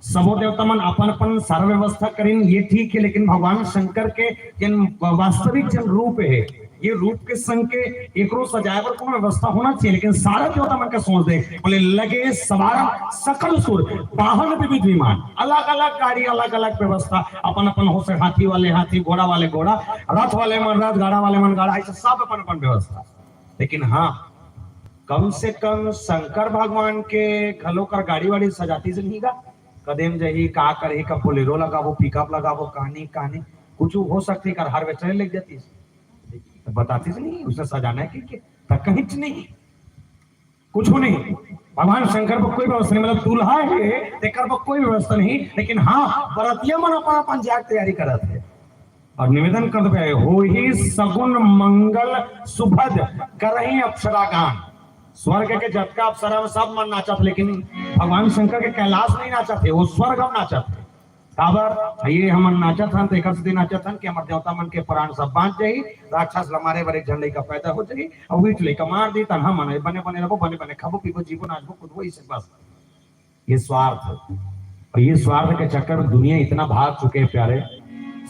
सबो देवता मन अपन अपन सारा व्यवस्था करिन, ये ठीक है, लेकिन भगवान शंकर के जन वास्तविक जन रूप है, ये रूप के संग के एकरो सजाए बर कोनो व्यवस्था होना चाहिए, लेकिन सारा देवता मन का सोच दे, बोले लगे सवार सकल सुर, वाहन विविध विमान, अलग अलग गाड़ी, अलग अलग व्यवस्था, अपन अपन हो सके हाथी वाले हाथी, घोड़ा वाले घोड़ा, रथ वाले मन रथ, गाड़ा वाले मन गाड़ा, ऐसे सब अपन अपन व्यवस्था। लेकिन हाँ, कम से कम शंकर भगवान के घलो कर गाड़ी वाड़ी सजातीस नहीं गा। कदेम जही का करही, का बोलेरो लगाबो, पिकअप लगाबो, कहानी कहानी कुछ हो सकती कर हार्वेस्टर लेग जातीस, तो बतातीस नहीं उसे सजाना है कि, कि तो कहीं नहीं, कुछ नहीं। भगवान शंकर पर कोई व्यवस्था नहीं, मतलब दूल्हा है तेकर पर कोई व्यवस्था नहीं, लेकिन हाँ, बरतिया मन अपन अपन जाग तैयारी करत है। और निवेदन कर दे, होही सगुन मंगल सुभद करही अप्सरागान। स्वर्ग के जतका अप्सरा में सब मन नाचत, लेकिन भगवान शंकर के कैलाश नहीं नाचत है, वो स्वर्ग हम नाचत है। काबर ये हमन नाचत हन, तो एकर सेती नाचत हन कि हमर देवता मन के प्राण सब बांच जाही, राक्षस ल मारे बर एक झन लइका पैदा हो जाही, और वही लइका मार दी, तन हमन बने बने रहबो, बने बने खाबो पीबो, जीबो नाचबो कूदबो, इसे बस। ये स्वार्थ है। और ये स्वार्थ के चक्कर में दुनिया इतना भाग चुके हैं प्यारे।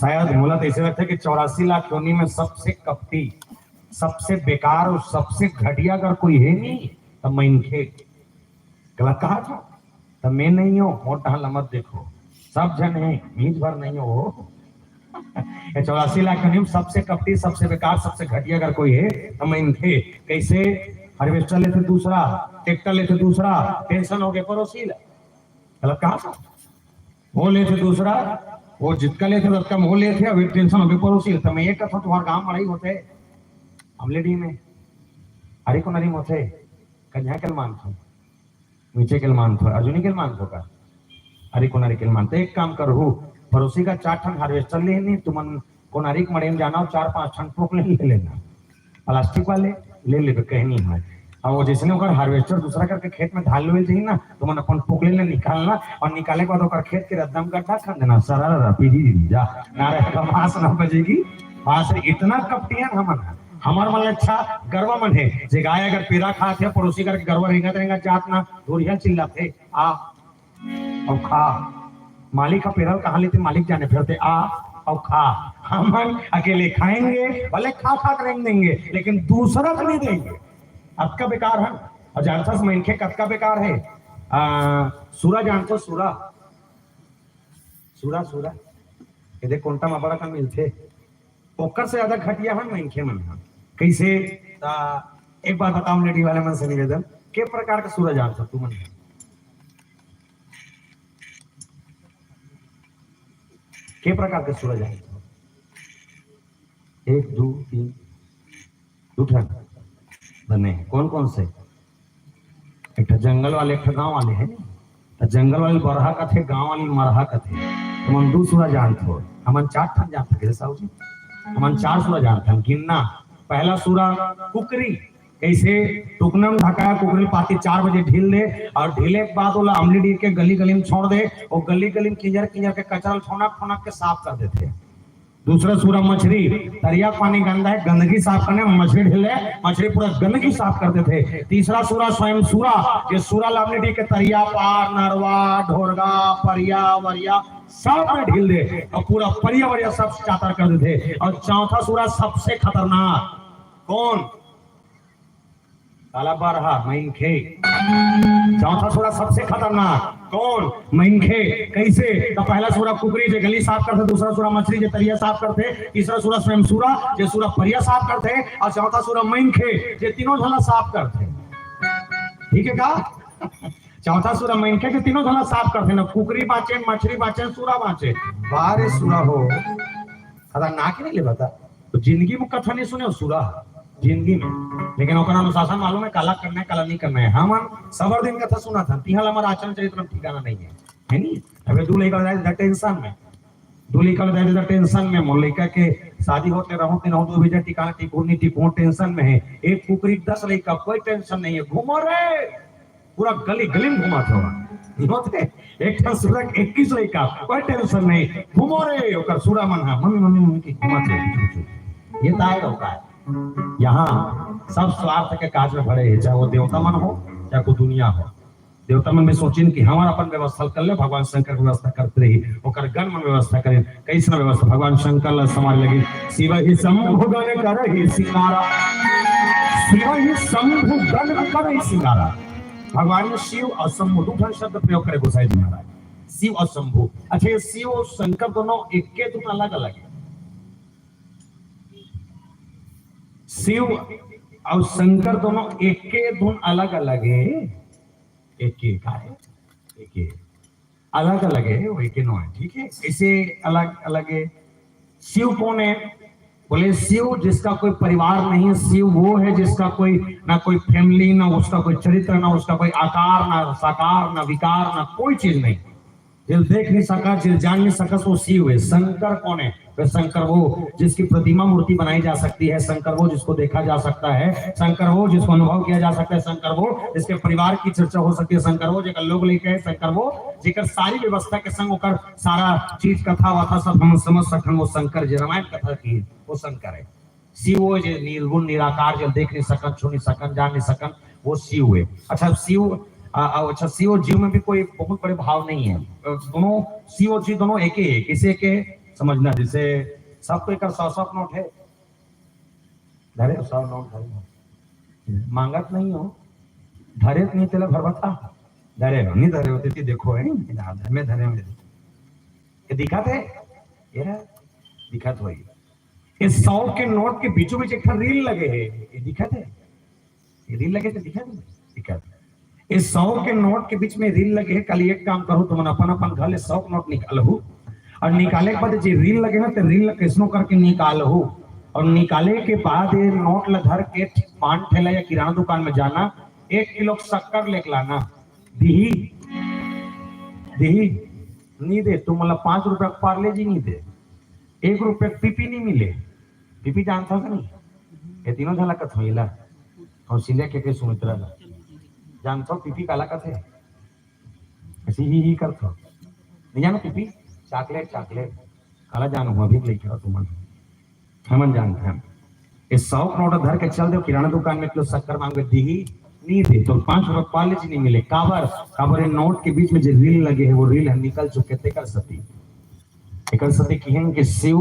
शायद मुला तो ऐसे लगता है कि चौरासी लाख योनि में सबसे कपटी, सबसे बेकार और सबसे घटिया अगर कोई है नहीं, तो मनखे। गलत कहा था, तो मैं नहीं हूँ, मोटा लमत देखो, सब जन है, मीज भर नहीं हो। ये चौरासी लाख योनि में सबसे कपटी, सबसे बेकार, सबसे घटिया अगर कोई है, तो मनखे। कैसे? हार्वेस्टर लेथे दूसरा, ट्रैक्टर लेथे दूसरा, टेंशन हो गए पड़ोसी ला। गलत कहा था? वो लेथे दूसरा, वो जितका लेथे, ततका वो लेथे, अभी टेंशन हो गए पड़ोसी ला। तो मैं ये कहता हूँ, तुम्हारे गाँव में लड़ाई होते है, अमलेडी में, हरी कोनरी में होते, कन्या के मानते हो, नीचे के मानते हो, अर्जुनी के मानते हो का? हरी कोनरी के मानते। एक काम करहू, पड़ोसी का चार ठन हार्वेस्टर ले नहीं, तुमन कोनारी के मड़ई में जाना हो, चार पांच ठन पोकलेन ले लेना, प्लास्टिक वाले ले लेबे, कहनी है। और वो जैसे ओकर हार्वेस्टर दूसरा करके खेत में धान लुए जाही ना, तो मन अपन पोकलेन ले निकालना और निकाले के बाद ओकर खेत के रद्दा में गड्ढा खन देना, सरा ररा पीढ़ी जा ना रहे, घास ना बजेगी। बास रे, इतना कपटियन हमन ह। हमर मन ले अच्छा गरवा मन है, जे गाय अगर पेरा खात है, पड़ोसी घर के गरवा रेंगत रेंगत जात ना, ढोरिया चिल्लात है, आ अउ खा। मालिक ह पेरल कहाँ लेते, मालिक जाने, फिरते आ अउ खा। हमन अकेले खाएंगे, भले खा खा के रेंग देंगे, लेकिन दूसरा को नहीं देंगे। अतका बेकार है। और जानथस मनखे कतका बेकार है? आ, सूरा जानथस, सूरा, सूरा, सूरा, ये देख कोंटा में बड़ा कन मिलथे। ओकर से ज्यादा घटिया हन मनखे मन ह। कैसे? त एक बात बताओ, लेडी वाले मन से निवेदन, के प्रकार के सूरा जानथो तुमन? के प्रकार के सूरा जानथो? एक, दू, तीन, दू ठन बने हैं। कौन कौन से? एक ठो जंगल वाले, एक ठो गांव वाले है नी। तो जंगल वाले बरहा कथे, गांव वाले मरहा कथे। तुमन दू सूरा जानत हो, हमन चार ठन जानत हो, साहू जी। हमन चार सूरा जानत हन। गिनना, पहला सूरा कुकरी, कइसे? टुकना म ढकाय कुकरी ल पाती चार बजे ढील दे अउ ढीले के बाद ओला अमली डीह के गली गली म छोड़ दे। अउ गली गली म किंजर किंजर के कचरा ल ठोनक ठोनक के साफ कर देथे। दूसरा सूरा मछरी, तरिया के पानी गंदा हे, गंदगी साफ करने म मछरी ढील दे, मछरी पूरा गंदगी साफ कर देथे। तीसरा सूरा स्वयं सूरा, ये सूरा ल अमली डीह के तरिया पार, नरवा, ढोरगा, परिया वरिया सब में ढील दे अउ पूरा परिया वरिया सब चातर कर देथे। अउ चौथा सूरा सबसे खतरनाक, कोन? काला? बरहा, मनखे। चौथा सूरा सबसे खतरनाक, कोन? मनखे। कइसे? त पहला सूरा कुकरी जे गली साफ करथे, दूसरा सूरा मछरी जे तरिया साफ करथे, तीसरा सूरा स्वयं सूरा जे सूरा परिया साफ करथे, अउ चौथा सूरा मनखे जे तीनों झन ला साफ करथे। ठीक हे का? चौथा सूरा मनखे जे तीनों झन ला साफ करथे ना, कुकरी बाँचे, मछरी बाँचे, सूरा बाँचे। वाह रे सूरा हो, खतरनाक हे नहीं ले बता। त जिंदगी म कथा नहीं सुने हो सूरा, जिंदगी म। लेकिन ओकर अनुशासन मालूम हे, काला करना हे, काला नहीं करना हे। हमन सबर दिन कथा सुनथन, तिहां ला हमर आचरण चरित्र म ठिकाना नहीं हे, हे नहीं? अबे दू लइका जाए टेंशन में, दू लइका जाए टेंशन में, मोर लइका के शादी होत ले रहूं कि नहीं, दू बजे टिकाना टिकूं नहीं टिकूं, टेंशन में हे। एक कुकरी दस लइका, कोई टेंशन नहीं हे, घूमो रे, पूरा गली गली में घुमाथे ओला। नहीं होते? एक ठन सूरा के इक्कीस लइका, कोई टेंशन नहीं। घूमो रे, ओकर सूरा मन हा, मम्मी, मम्मी, मम्मी की घुमाथे। ये ताय लोग का है। यहाँ सब स्वार्थ के काज में भरे हे, चाहे वो देवता मन हो, चाहे कोई दुनिया हो। देवता मन भी सोचिन कि हमर अपन व्यवस्था कर ले, भगवान शंकर के व्यवस्था करत रही, ओकर गण मन व्यवस्था करें। कइसना व्यवस्था? भगवान शंकर ला समारे लगिन, शिव ही शंभु गण करहि सिंगारा, शिव ही शंभु गण करहि सिंगारा। भगवान शिव अउ शंभु दू ठन शब्द प्रयोग करे गोसाई जी महाराज, शिव अउ शंभु। अच्छा, ये शिव अउ शंकर दोनों एके धुन अलग अलग हे? शिव अउ शंकर दोनों एके धुन अलग अलग हे? एके का हे? एके। अलग अलग हे, वो एके नो हे, ठीक हे? कइसे अलग अलग हे? शिव कोन हे? बोले, शिव जिसका कोई परिवार नहीं, शिव वो है जिसका कोई, ना कोई family, ना उसका कोई चरित्र, ना उसका कोई आकार, ना साकार, ना विकार, ना कोई चीज नहीं। जेला देख नहीं सकस, जेला जान नहीं सकस, वो शिव हे। शंकर कोन हे? तो शंकर वो जिसकी प्रतिमा मूर्ति बनाई जा सकती है, शंकर वो जिसको देखा जा सकता है, शंकर वो जिसको अनुभव किया जा सकता है, शंकर वो जिसके परिवार की चर्चा हो सकती है, शंकर वो जेकर लोग लइका हे, शंकर वो जेकर सारी व्यवस्था के संग ओकर सारा चीज कथा वथा सब हम समझ सकथन, वो शंकर जी रामायण कथा की, वो शंकर हे। शिव वो जे निर्गुण निराकार, जेला देख नहीं सकन, छू नहीं सकन, जान नहीं सकन, वो शिव हे। अच्छा शिव, आ, आ, अच्छा शिव जीव में भी कोई बहुत बड़े भाव नहीं हे। अ, दोनों शिव अउ जीव दोनों एके हे। कइसे एके हे? समझना, जइसे सबको एकर सौ सौ नोट हे, धरे हो सौ नोट, धरे हो, मांगत नहीं हो, धरे नहीं तेला भरबता, धरे हो, नहीं धरे हो, तेती देखो हे, नहीं, धरे में, धरे में, ये दिखत हे, ये रहा, दिखत होही। ये सौ के नोट के बीचों बीच एक ठन रील लगे हे, ये दिखत हे? ये रील लगे हे, दिखत हे? दिखत हे। ये सौ के नोट के बीच में रील लगे हे। काली एक काम करहू, तुमन अपन अपन घर ले सौ के नोट निकालहू अउ निकाले के बाद जे रील लगे ना, ते रील ला कइसनो करके निकालहू अउ निकाले के बाद ये नोट ला धर के पान ठेला या किराना दुकान में जाना, एक किलो शक्कर लेके लाना। दिही? दिही? नहीं दे। तुमन ला पाँच रुपया के पार्ले जी नहीं दे, एक रुपया के पीपी नहीं मिले। पीपी जानथव कि नहीं? ये तीनों झन ला कथों, एला, कौशल्या के, के सुमित्रा ला। जानथव पीपी काला कथे? अइसे ही, ही करथव। नहीं जानो पीपी? Chocolate, chocolate. काला जानहू, अभी के लइका हो तुमन। हमन जानथन। ये सौ के नोट धर के चल देव किराना दुकान में, किलो शक्कर मांगबे, दिही? नहीं दे। तो पाँच रुपया पार्ले जी नहीं मिले। काबर? काबर ये नोट के बीच में जे रील लगे हे, वो रील ह निकल चुके, तेकर सेती। एकर सेती किहेन कि शिव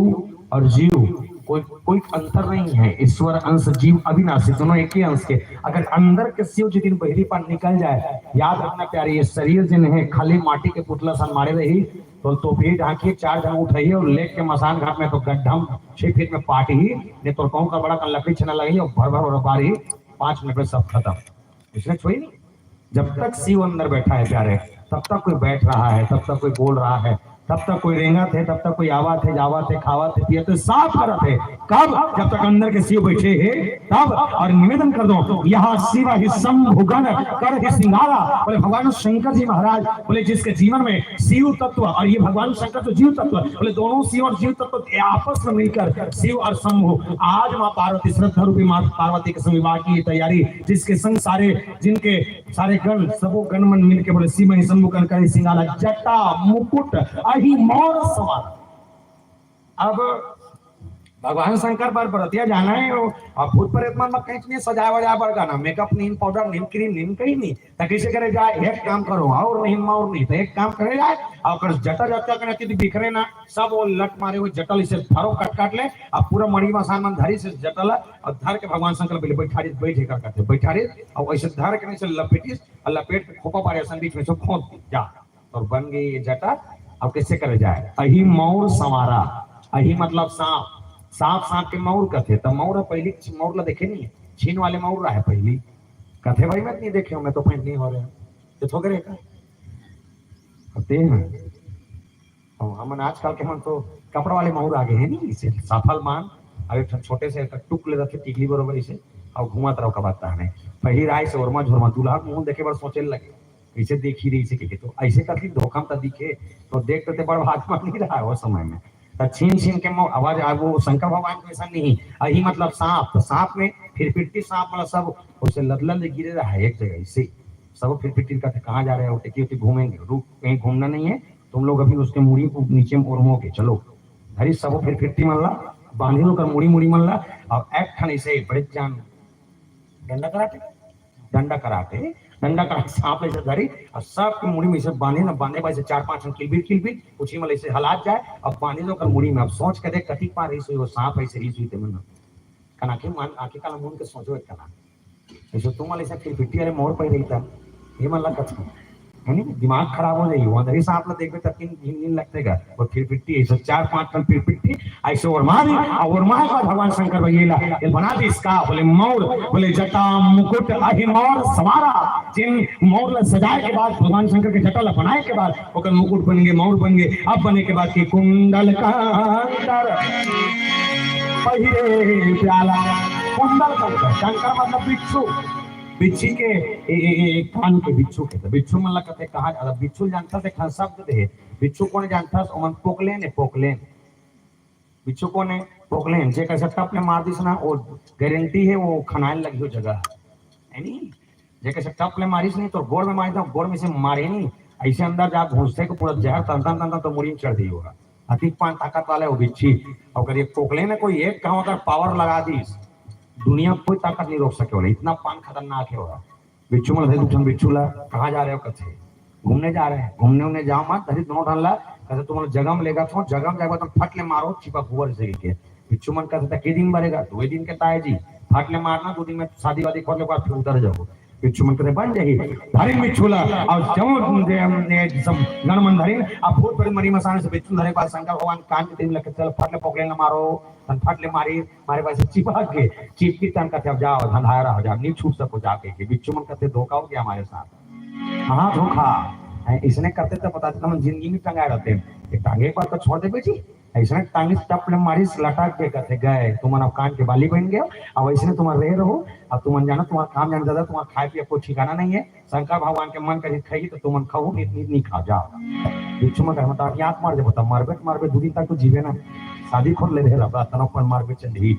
अउ जीव कोई, कोई अंतर नहीं हे। ईश्वर अंश, जीव अविनाशी, दोनों एके अंश के। अगर अंदर के शिव जी दिन बहिरी पार निकल जाए, याद रखना प्यारे, ये शरीर जिन हे खाली माटी के पुतला सन मारे रही, तो तोपही ढांकी, चार झन उठही अउ लेके मसान घाट में तो गड्ढा म छह फीट में पाटही, नहीं तो कहूं का बड़ा कन लकड़ी छेना लगही अउ भर भर भर बारही, पाँच मिनट में सब खत्म। इसलिए छोड़ी नहीं। जब तक शिव अंदर बैठा है प्यारे, तब तक कोई बैठ रहा है, तब तक कोई बोल रहा है, तब तक कोई रेंगत हे, तब तक कोई आवत हे, जावत हे, खावत हे, पियत हे, साफ करत हे। कब? जब तक अंदर के शिव बैठे हे तब। और निवेदन कर दो, यहाँ शिव ही शंभु गण कर ही सिंगारा। बोले भगवान शंकर जी महाराज, बोले जिसके जीवन में शिव तत्व और ये भगवान शंकर तो जीव तत्व, बोले दोनों शिव और जीव तत्व आपस में मिलकर शिव और शंभु, आज माँ पार्वती, श्रद्धा रूपी माँ पार्वती के संग विवाह की तैयारी, जिसके संग सारे, जिनके सारे गण, सबो गण मन मिलके बोले शिव ही शंभु गण कर ही सिंगारा, जटा मुकुट अही मौर सवार। अब भगवान शंकर बर बरतिया जाना हे, वो अब भूत प्रेत मन बर कहीं नहीं सजाए वजाए बर जाना, मेकअप नहीं, पाउडर नहीं, क्रीम नहीं, कहीं नहीं, तो कैसे करे जाए? एक काम करो, और नहीं, और नहीं, तो एक काम करे जाए, और ओकर जटा जटा के नहीं बिखरे ना, सब वो लट मारे हुए जटा इसे धरो, कट काट ले, अब पूरा मणि मसान मन धरी से जटा ला, और धर के भगवान शंकर बोले, "बैठा रे, बैठे कर करते, बैठा रे," और ऐसे धर के नहीं से लपेटिस, और लपेट के खोपा पारे असन बीच में से खोद दी, जा। और बन गई ये जटा। अब कैसे करे जाए? अही मौर संवारा, अही मतलब सांप, सांप, सांप के मौर कथे, तो मौर ह पहली मौर ला देखे नहीं, छीन वाले मौर रहे पहली, कथे भाई मैं नहीं देखे हूँ, मैं तो पैंट नहीं हो रहे हैं, ये थोक रहे का? अब ते हैं। और हमन आजकल के मन तो कपड़ा वाले मौर आ गए हैं नहीं, इसे सफल मान, अब एक ठन छोटे से टुक ले रखे टिकली बरोबर इसे, और घुमात रहो कबाता है। पहली राय से ओरमा झोरमा दूल्हा मुंह देखे बर सोचे लगे, कैसे देखी रही से के तो ऐसे करती धोखा में त दिखे, तो देख तो ते बड़ भाग में नहीं रहा है वो समय में। त छीन छीन के मौ-, आवाज आ, वो शंकर भगवान को ऐसा नहीं, अही मतलब सांप, तो सांप में फिर फिरती सांप वाला सब उसे लदलद गिरे रहा है एक जगह ऐसे। सब फिर फिरती कहते, "कहाँ जा रहे हो?" टेकी उठी घूमेंगे, रुक, कहीं घूमना नहीं है, तुम लोग अभी उसके मुड़ी को नीचे में ओरमोगे, चलो। धरी सब फिर फिरती मन ला, बांधी ओकर मुड़ी मुड़ी मन ला, और एक ठन ऐसे बड़े जान डंडा कराटे, डंडा कराटे, डंडा कराटे सांप ऐसे धरी, और सबके मुड़ी में ऐसे बांधी ना, बांधे बा ऐसे चार पांच ठन किलबिट किलबिट, उठी में ऐसे हलात जाए, अब बांधी ओकर मुड़ी में। अब सोच के देख, कतिक पार रिस हुई, वो सांप ऐसे रिस हुई, ते मन कना के मन आके काला मुन के सोचो एक कना। ऐसे तुम वाले ऐसा फिर फिरती वाले मोर पे रही था, ये मन ला कथी, है नहीं? दिमाग खराब हो जाई। वो अंदर ही सांप ला देखबे तब तीन घिन घिन लगते का, वो फिर फिरती ऐसे चार पांच ठन फिर फिरती ऐसे ओरमाही, और ओरमाही का भगवान शंकर भैया ला, ये बना दी इसका, बोले मौर, बोले जटा मुकुट अही मौर संवारा। जिन मौर ला सजाए के बाद, भगवान शंकर के जटा ला बनाए के बाद, ओकर मुकुट बन गए, मौर बन गए। अब बने के बाद की कुंडल कंकर पहिरे प्याला, कुंडल कंकर, कंकर मतलब बिच्छू, बिच्छी के ए, ए, ए, कान के बिच्छू के, तो बिच्छू मन ला कथे कहा, अगर बिच्छू जानता से खान शब्द दे, बिच्छू कौन जानता से? ओमन पोकलेन है, पोकलेन। बिच्छू कौन है? पोकलेन। जेकर से टप ले मार दिस ना, वो गारंटी है, वो खनाए लगी हो जगह, है नी? जेकर से टप ले मारिस नहीं, तो गोड़ में मारी था, गोड़ में से मारे नहीं, ऐसे अंदर जा घुसते को पूरा जहर तन तन तन तन तो मुड़ी में चढ़ दी होगा। अतिक पान ताकत वाले वो बिच्छी, और अगर ये पोकलेन है, कोई एक कहूँ अगर पावर लगा दिस, दुनिया कोई ताकत नहीं रोक सके वाला, इतना पान खतरनाक है होगा। बिच्छू मन धरी दू ठन बिच्छू ला, "कहाँ जा रहे हो?" कथे, "घूमने जा रहे हैं।" "घूमने उमने जाओ मत, धरी दोनों ठन ला।" कथे, "तुम लोग जगह में लेगा, तो जगह में जाएगा तो फट ले मारो, चिपा गोबर से के।" बिच्छू मन कथे, "त के दिन बरेगा?" "दो दिन के ताए जी, फट ले मारना, दो दिन में शादी वादी कर ले, बाद फिर उतर जाओ।" बिच्छू मन कथे, "बन जाही।" धरिन बिच्छू ला, और जब जे, जे, सब गण मन धरिन, अब भूत प्रेत मरी मसान से बिच्छू धरे के बाद शंकर भगवान कान के तीन लगे, "चल फट ले पोकलेन ला मारो।" तन फट ले मारी, मारे पास चिपक के, चिपकी तन कथे, "अब जाओ, धंधारा हो जाओ, नहीं छूट सको जाके।" के बिच्छू मन कथे, "धोखा हो गया हमारे साथ।" हाँ, धोखा। है, इसने करते तो पता चलता, हम जिंदगी में टंगाए रहते हैं। ये टांगे एक बार तो छोड़ दे बेटी, ऐसने टांगे टप ले मारी, लटक के कथे, "गए, तुमन अब कान के बाली बन गए हो, अब ऐसने तुमन रहे रहो, अब तुमन जानो, तुम्हारा काम जाने दादा, तुम्हारा खाए पिए कोई ठिकाना नहीं है।" शंकर भगवान के मन करी खाई तो तुमन खाओ, नहीं, नहीं, नहीं खाओ, जाओ। बिच्छू मन कहे, "मतलब अभी आंख मार देबो, तब मारबे, मारबे, दो दिन तक तो जीवे ना, शादी खोल ले रहे रहा, तनक पर मारबे चंडी।"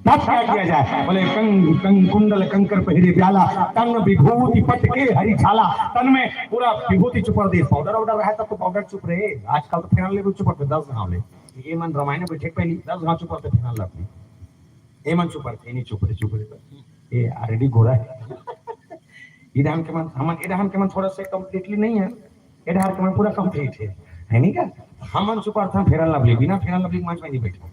तब क्या किया जाए? बोले, "कंग, कंग, कुंडल कंकर पहिरे ब्याला, तन विभूति पट के हरी छाला।" तन में पूरा विभूति चुपर दे, पाउडर वाउडर रहे तब तो पाउडर चुप रहे, आजकल तो फेरन ले चुपर थे दस घाव ले। ये मन रामायण बैठे पहली दस घाव चुपर थे फेरन लपली, ये मन चुपर थे, नहीं चुपर, चुपर थे। ये already गोरा है। इधर के मन, हमन, इधर के मन थोड़ा सा completely नहीं है, इधर के मन पूरा complete है, है नहीं क्या? हमन चुपर था फेरन लवली, बिना फेरन लवली मंच में नहीं बैठा।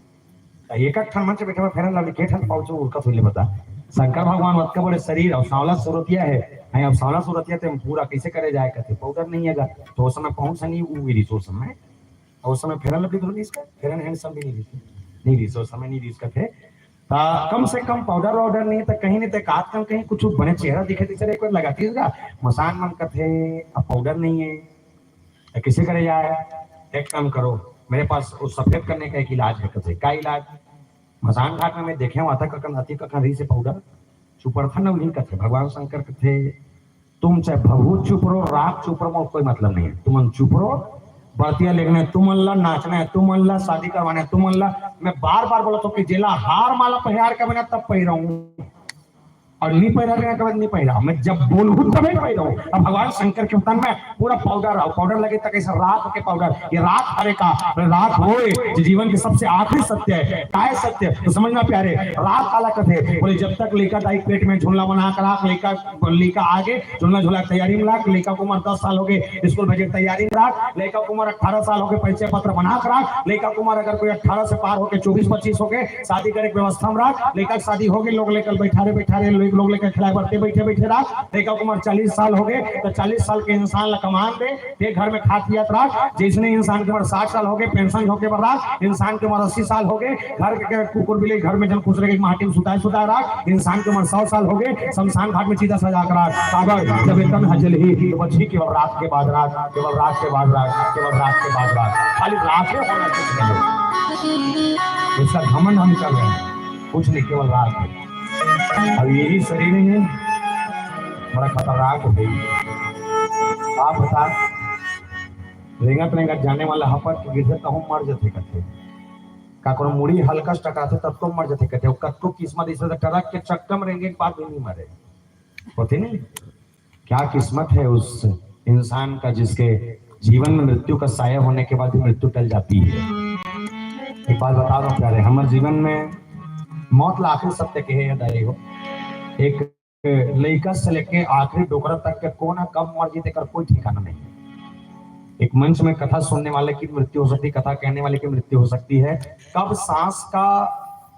एक एक ठन मंच बैठे फेरन लवली के ठन पाउच उड़का थोड़ी बता। शंकर भगवान अतका बड़े शरीर और सांवला सूरतिया है, है, अब सांवला सूरतिया ते हम पूरा कैसे करे जाए कहते, पाउडर नहीं है गा, तो उस समय पहुंच नहीं वो भी रिसोर्स समय, और उस समय फेरन लवली तो नहीं इसका, फेरन हैंडसम भी नहीं रिसोर्स, नहीं रिसोर्स समय नहीं रिसोर्स का थे। ता कम से कम पाउडर वाउडर नहीं, तो कहीं नहीं, तो एक आध कम कहीं कुछ बने चेहरा दिखे, दिखे, एक बार लगाती है। मसान मन कथे, "अब पाउडर नहीं है, तो किसे करे जाए?" एक काम करो, मेरे पास वो सफेद करने का एक इलाज है। कथे, का इलाज? मसान घाट में मैं देखे हूँ, आता ककन, अति ककन रही से पाउडर चुपड़थन, नहीं कथे। भगवान शंकर कथे, तुम चाहे भभूत चुपड़ो, राख चुपड़ो, मोर कोई मतलब नहीं है। तुमन चुपड़ो, बरतिया लेगना है तुमन ला, नाचना है तुमन ला, शादी करवाना है तुमन ला। मैं बार बार बोलत हूँ कि जेला हार माला पहिरार के बना तब पहिराऊँ, और नी पहिरा के कभी नी पहिरा। मैं जब बोलूँ तबे पहिराऊँ। अब भगवान शंकर के तन में पूरा पाउडर, और पाउडर लगे तक ऐसा राख के पाउडर, ये राख हरे का, राख होए जो जीवन के सबसे आखिरी सत्य है। काय सत्य? तो समझना प्यारे, राख काला कथे? बोले, जब तक लइका दाई पेट में झुलना बना के राख, लइका, लइका आगे झुलना झुला के तैयारी में राख, लइका के उम्र दस साल हो गए, स्कूल भेजे के तैयारी में राख, लइका के उम्र अठारह साल हो गए, परिचय पत्र बना के राख, लइका के उम्र अगर कोई अठारह से पार हो गए, चौबीस पच्चीस हो गए, शादी करे के व्यवस्था में राख, लइका के शादी हो गए, लोग लेकर बैठा रहे, बैठा रहे, लोग, लोग लेकर खिलाए बढ़ते बैठे, बैठे राख, लइका के उम्र चालीस साल हो गए, तो चालीस साल के इंसान ला कमान दे, ते घर में खात पियत राख। जैसने इंसान के उम्र साठ साल हो गए, पेंशन होके बर राख, इंसान के उम्र अस्सी साल हो गए, घर के कुकुर बिल्ली घर में जन खुश रहे, माटी में सुताए सुताए राख, इंसान के उम्र सौ साल हो गए, शमशान घाट में चीता सजा कर राख। काबर? जब ये तन ह जलही, तो बचही केवल राख के बाद राख, केवल राख के बाद राख, केवल राख के बाद राख। खाली राखे होना चाहिए। इसका घमंड हम कर रहे हैं, कुछ नहीं, केवल राख है। अब यही शरीर है, बड़ा खतरनाक हो गई। आप बता, रेंगत रेंगत जाने वाला हपट के गिरथे, तहूँ मर जथे कथे। का कोनो मुड़ी हल्का से टकराथे, तब तो मर जथे कथे। वो कतको किस्मत इसे तो टरक के चक्का में रेंगे के बाद भी नहीं मरे। होते नहीं? क्या किस्मत है उस इंसान का, जिसके जीवन में मृत्यु का साया होने के बाद भी मृत्यु टल जाती है। एक बात बता दो प्यारे, हमारे जीवन में मौत ला आखिरी सत्य कहे हे दाई हो। एक लइका से लेके आखिरी डोकरा तक के कोन ह कब मर जही, तेकर कोई ठिकाना नहीं है। एक मंच में कथा सुनने वाले की मृत्यु हो सकती है, कथा कहने वाले की मृत्यु हो सकती है। कब सांस का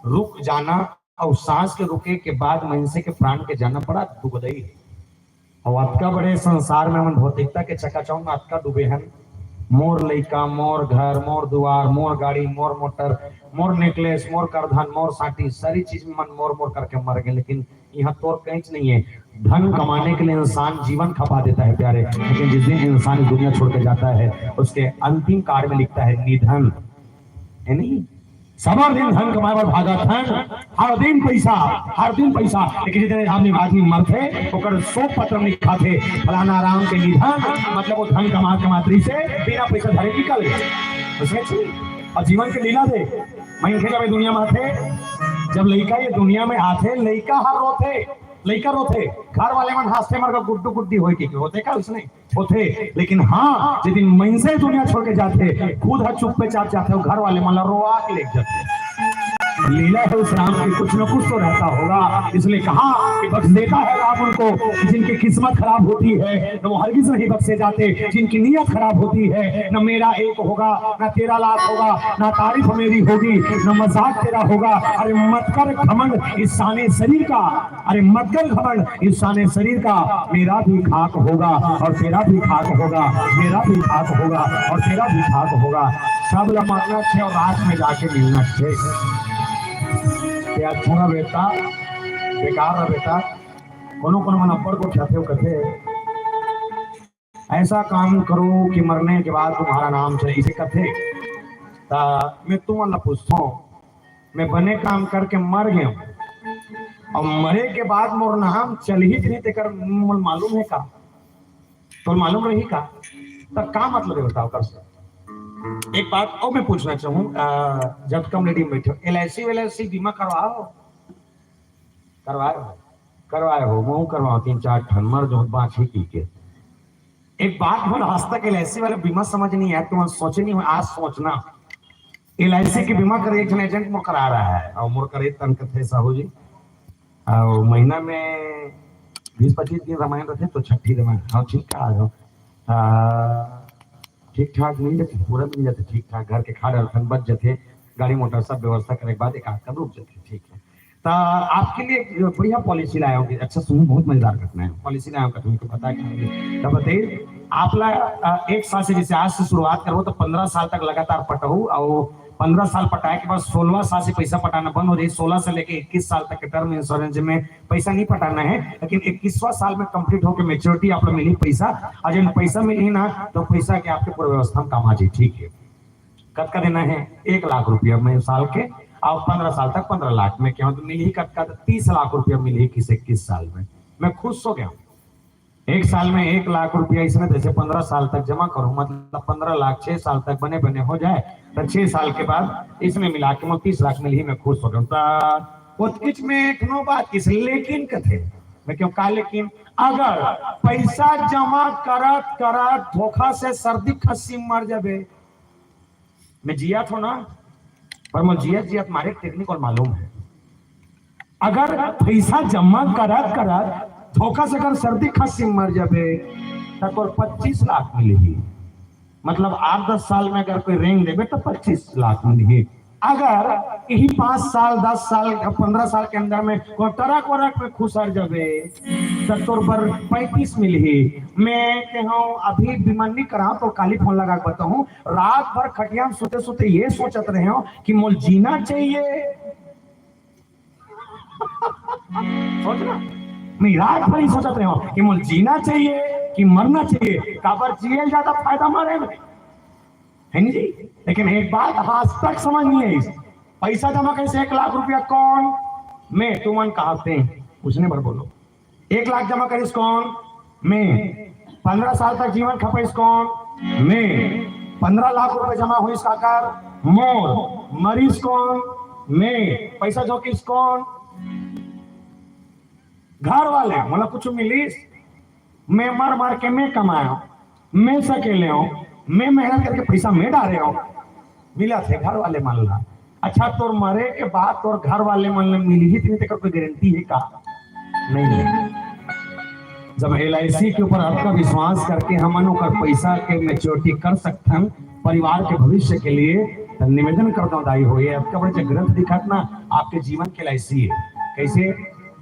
रुक जाना और सांस के रुके के बाद मनुष्य के प्राण के जाना बड़ा दुखदाई है। और अतका बड़े संसार में हमन भौतिकता के चकाचौंध में अतका डूबे हन। मोर लइका, मोर घर, मोर दुआर, मोर गाड़ी, मोर मोटर, मोर नेकलेस, मोर करधन, मोर साटी, सारी चीज में मन मोर मोर करके मर गए। लेकिन यहाँ तोर कहीं नहीं है। धन कमाने के लिए इंसान जीवन खपा देता है प्यारे, लेकिन जिस दिन इंसान दुनिया छोड़ के जाता है, उसके अंतिम कार्ड में लिखता है निधन, है नहीं? सब हर दिन धन कमाए बर भागत हन, हर दिन पैसा, हर दिन पैसा। लेकिन जितने आदमी, आदमी मरथे, ओकर शोक पत्र में लिखाथे, फलाना राम के निधन, मतलब वो धन कमा कमात रही से बिना पैसा धरे निकल गए। तो सोच, और जीवन के लीला दे, मनखे जब ये दुनिया में आथे, जब लइका ये दुनिया में आथे, लइका हर रोथे, लइका रोथे, घर वाले मन हंसथे, मर का गुड्डू गुड्डी होए के होथे का उसने? होथे। लेकिन हाँ, जिस दिन मनसे दुनिया छोड़ के जाथे, खुद हर चुप्पे चाप जाथे, वो घर वाले मन ला रोआ के ले जाथे। लीला है उस राम की, कुछ न कुछ तो रहता होगा, इसलिए कहा कि बख्श देता है राम उनको जिनकी किस्मत खराब होती है, न वो हरगिज नहीं बख्शे जाते। जिनकी नीयत खराब होती है, न मेरा एक होगा, न तेरा लाख होगा, न तारीफ मेरी होगी, न मजाक तेरा होगा। अरे मत कर घमंड इस शाने शरीर का, अरे मत कर घमंड इस शाने शरीर का। मेरा भी खाक होगा और तेरा भी खाक होगा, मेरा भी खाक होगा और तेरा भी खाक होगा। सब ला मरना छे और रात में जाके मिलना छे। क्या अच्छा ना बेटा, बेकार ना बेटा। कोनो कोनो मन अब्बड़ को ख्याथे कथे, ऐसा काम करो कि मरने के बाद तुम्हारा नाम चले, इसे कथे। ता मैं तुमन ला पूछथों, मैं बने काम करके मर गए हूँ और मरे के बाद मोर नाम चलही कि नहीं, तेकर मोला मालूम है का? तो मालूम रही का? तब का मतलब है बताओ कर से? एक बात और मैं पूछना चाहूँ, अ, जब कम लेडी में बैठे हो, L I C, L I सी बीमा करवाओ? करवाए हो? करवाए हो, महूँ करवाओ तीन चार ठन, मर जो बाँच ही की के। एक बात बोल, आज तक एल आई सी वाला बीमा समझ नहीं आया, तुम सोचे नहीं हो, आज सोचना। एल आई सी के बीमा करे एक जन एजेंट मोर करा रहा है, और मोर करे तन कथे साहू जी, और महीना में बीस पच्चीस दिन रामायण रहते तो छठी रामायण, हाँ ठीक ठाक हो, आ, ठीक ठाक मिल जाते, पूरा मिल जाते ठीक ठाक, घर के खाड़ अरखन बच जाते, गाड़ी मोटर सब व्यवस्था करे के बाद एक आध कन रुक जाते, ठीक है। तो आपके लिए एक बढ़िया पॉलिसी लाया हूँ, अच्छा सुनो, बहुत मजेदार घटना है, पॉलिसी लाया हूँ, कथनी को पता है क्या? तो बताइए, आप ला, अ, एक साल से, जैसे आज से शुरुआत करबो तो पन्द्रह साल तक लगातार पटहू, और पन्द्रह साल पटाए के बाद सोलह साल से पैसा पटाना बंद हो जाए, सोलह से लेके इक्कीस साल तक के टर्म इंश्योरेंस में पैसा नहीं पटाना है, लेकिन इक्कीसवाँ साल में कंप्लीट होकर मैच्योरिटी आप ला मिली पैसा, और जब पैसा मिली ना तो पैसा के आपके पूरा व्यवस्था में काम आ जाए, ठीक है। कतका देना हे? एक लाख रुपया में साल के, अउ पंद्रह साल तक पंद्रह लाख। मैं कहूँ तो मिलही कतका? तो तीस लाख रुपया मिलही किस इक्कीस साल में। मैं खुश हो गया हूँ। एक साल में एक लाख रुपया इसने जैसे पंद्रह साल तक जमा करूँ, मतलब पंद्रह लाख छह साल तक बने बने हो जाए, तो छह साल के बाद इसने मिला के मोला तीस लाख मिलही, मैं खुश हो गया हूँ। तो ओतकिच में एक नो बात किस लेकिन कथे, मैं कहूँ का लेकिन? अगर पैसा जमा करत करत धोखा से सर्दी खस्सी मर जाबे, मैं जियत हों ना, पर मोर जियत जियत मारे टेक्निक अउ मालूम हे। अगर पैसा जमा करत करत धोखा से अगर सर्दी खस्सी मर जाबे, त तोर पच्चीस लाख मिलही। मतलब आठ दस साल में अगर कोई रेंग देबे, त पच्चीस लाख मिलही। अगर यही पाँच साल, दस साल, पंद्रह साल के अंदर में कोई ट्रक वरक में खुसर जाबे, त तोर बर पैंतीस मिलही। मैं कहूँ अभी बीमा नहीं करा, तो काली फोन लगा के बताऊँ, रात भर खटिया में सोते सोते ये सोचत रहे हों कि मोला जीना चाहिए। सोच ना, मैं रात भर ही सोचत रहे हों कि मोला जीना चाहिए कि मरना चाहिए, काबर जिए ल ज्यादा फायदा मारे में, है नहीं जी? लेकिन एक बात आज तक समझ नहीं आई, पैसा जमा करिस एक लाख रुपया कौन? मैं। तुमन कहाते हैं, उसने भर बोलो। एक लाख जमा करिस कौन? मैं। पंद्रह साल तक जीवन खपाइस कौन? मैं। पंद्रह लाख रुपया जमा होइस काकर? मोर। मरिस कौन? मैं। पैसा झोंकिस कौन? घर वाले। मोला कुछ मिलिस? मैं मर मर के मैं कमाया हूँ, मैं सकेले हूँ, मैं मेहनत करके पैसा मैं डारे हूँ, मिलत हे घर वाले मन ला। अच्छा, तोर मरे के बाद तोर घर वाले मन ला मिलही कि नहीं, तेकर कोई गारंटी हे का? नहीं है। जब एलआईसी के ऊपर आपका विश्वास करके हमन ओकर पैसा के मैच्योरिटी कर सकथन परिवार के भविष्य के लिए, तो निवेदन करता हूँ दाई हो, ये आपका बड़े जो ग्रंथ दिखत ना, आपके जीवन के एलआईसी है। कैसे?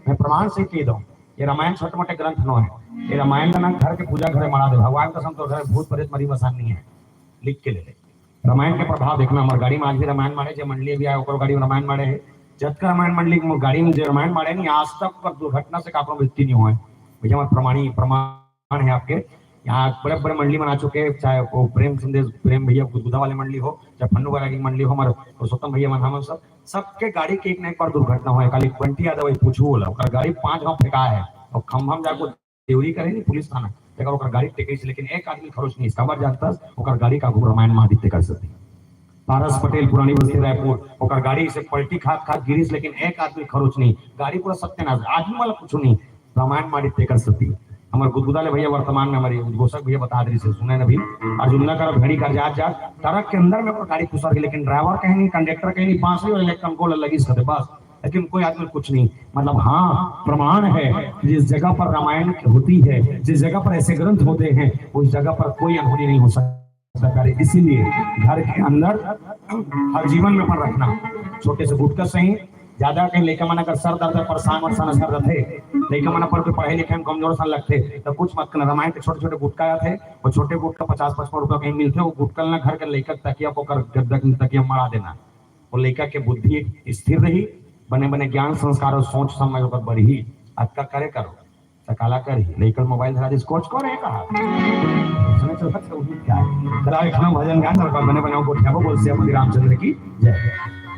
मैं प्रमाण से कह दूँ, ये रामायण छोटे मोटे ग्रंथ नो है। ये रामायण का नाम घर के पूजा घरे मड़ा दे, भगवान कसम तोर घर भूत प्रेत मरी मसान नहीं है, लिख के ले ले। रामायण के प्रभाव देखना, हमार गाड़ी में आज भी रामायण माड़े, जे मंडली भी आए ओकर गाड़ी में रामायण माड़े है, जतका रामायण मंडली के गाड़ी में जे रामायण माड़े नहीं, आज तक ओकर दुर्घटना से काकरो मृत्यु नहीं हुआ है। भैया हमारे प्रमाणी प्रमाण है आपके, यहाँ बड़े बड़े मंडली बना चुके हैं, चाहे वो प्रेम संदेश, प्रेम भैया गुदगुदा वाले मंडली हो, चाहे फन्नू बैरागी मंडली हो, हमारे पुरुषोत्तम भैया मन, हम सब, सबके गाड़ी के एक ना एक बार दुर्घटना हुआ है। कल एक बंटी यादव है, पूछू बोला, ओकर गाड़ी पांच गांव फेंका है और खंभा में जाके देवरी करे नहीं पुलिस थाना, तेकर ओकर गाड़ी टेकइस, लेकिन एक आदमी खरोच नहीं। काबर जानता, ओकर गाड़ी का घूम रामायण महादित्य कर सकती। पारस पटेल, पुरानी बस्ती, रायपुर, ओकर गाड़ी से पलटी खा खा गिरिस, लेकिन एक आदमी खरोच नहीं। गाड़ी पूरा सत्यानाश, आदमी वाला कुछ नहीं। रामायण माड़ी तेकर सती। हमर गुदगुदा ले भैया वर्तमान में हमारे उद्घोषक भैया बता दे से सुने न भी। अर्जुंदा कर भेड़ी कर जात जात ट्रक के अंदर में ओकर गाड़ी घुसर गई, लेकिन ड्राइवर कहीं नहीं, कंडक्टर कहीं नहीं, बांसुरी वाले कम को लगी सके बस, लेकिन कोई आदमी कुछ नहीं। मतलब हाँ, प्रमाण है कि जिस जगह पर रामायण होती है, जिस जगह पर ऐसे ग्रंथ होते हैं, उस जगह पर कोई अनहोनी नहीं हो सकता। इसीलिए घर के अंदर हर जीवन में अपन रखना, छोटे से गुटका सही, ज्यादा कहीं लइका मन अगर सर दर्द, परेशान वरेशान असन रथे, लइका मन अपन कोई पढ़ाई लिखाई में कमजोर असन लगथे, तो कुछ मत करना। रामायण के छोटे छोटे गुटका आथे, वो छोटे गुटका पचास पचपन रुपया कहीं मिलथे, वो गुटका लेना घर के लइका के तकिया पर, ओकर गद्दा के तकिया मड़ा देना। वो लइका के बुद्धि स्थिर रही, बने बने ज्ञान संस्कार और सोच समझ ओकर बढ़ही। अतका करे करो, त काला करही, लइका मोबाइल धरा दिस, कोच को रे कहा। सुने चलत हे, उही क्या है? चला एक ठन भजन गान, चल बने बने गोठिया को बोल से अपन रामचंद्र की जय।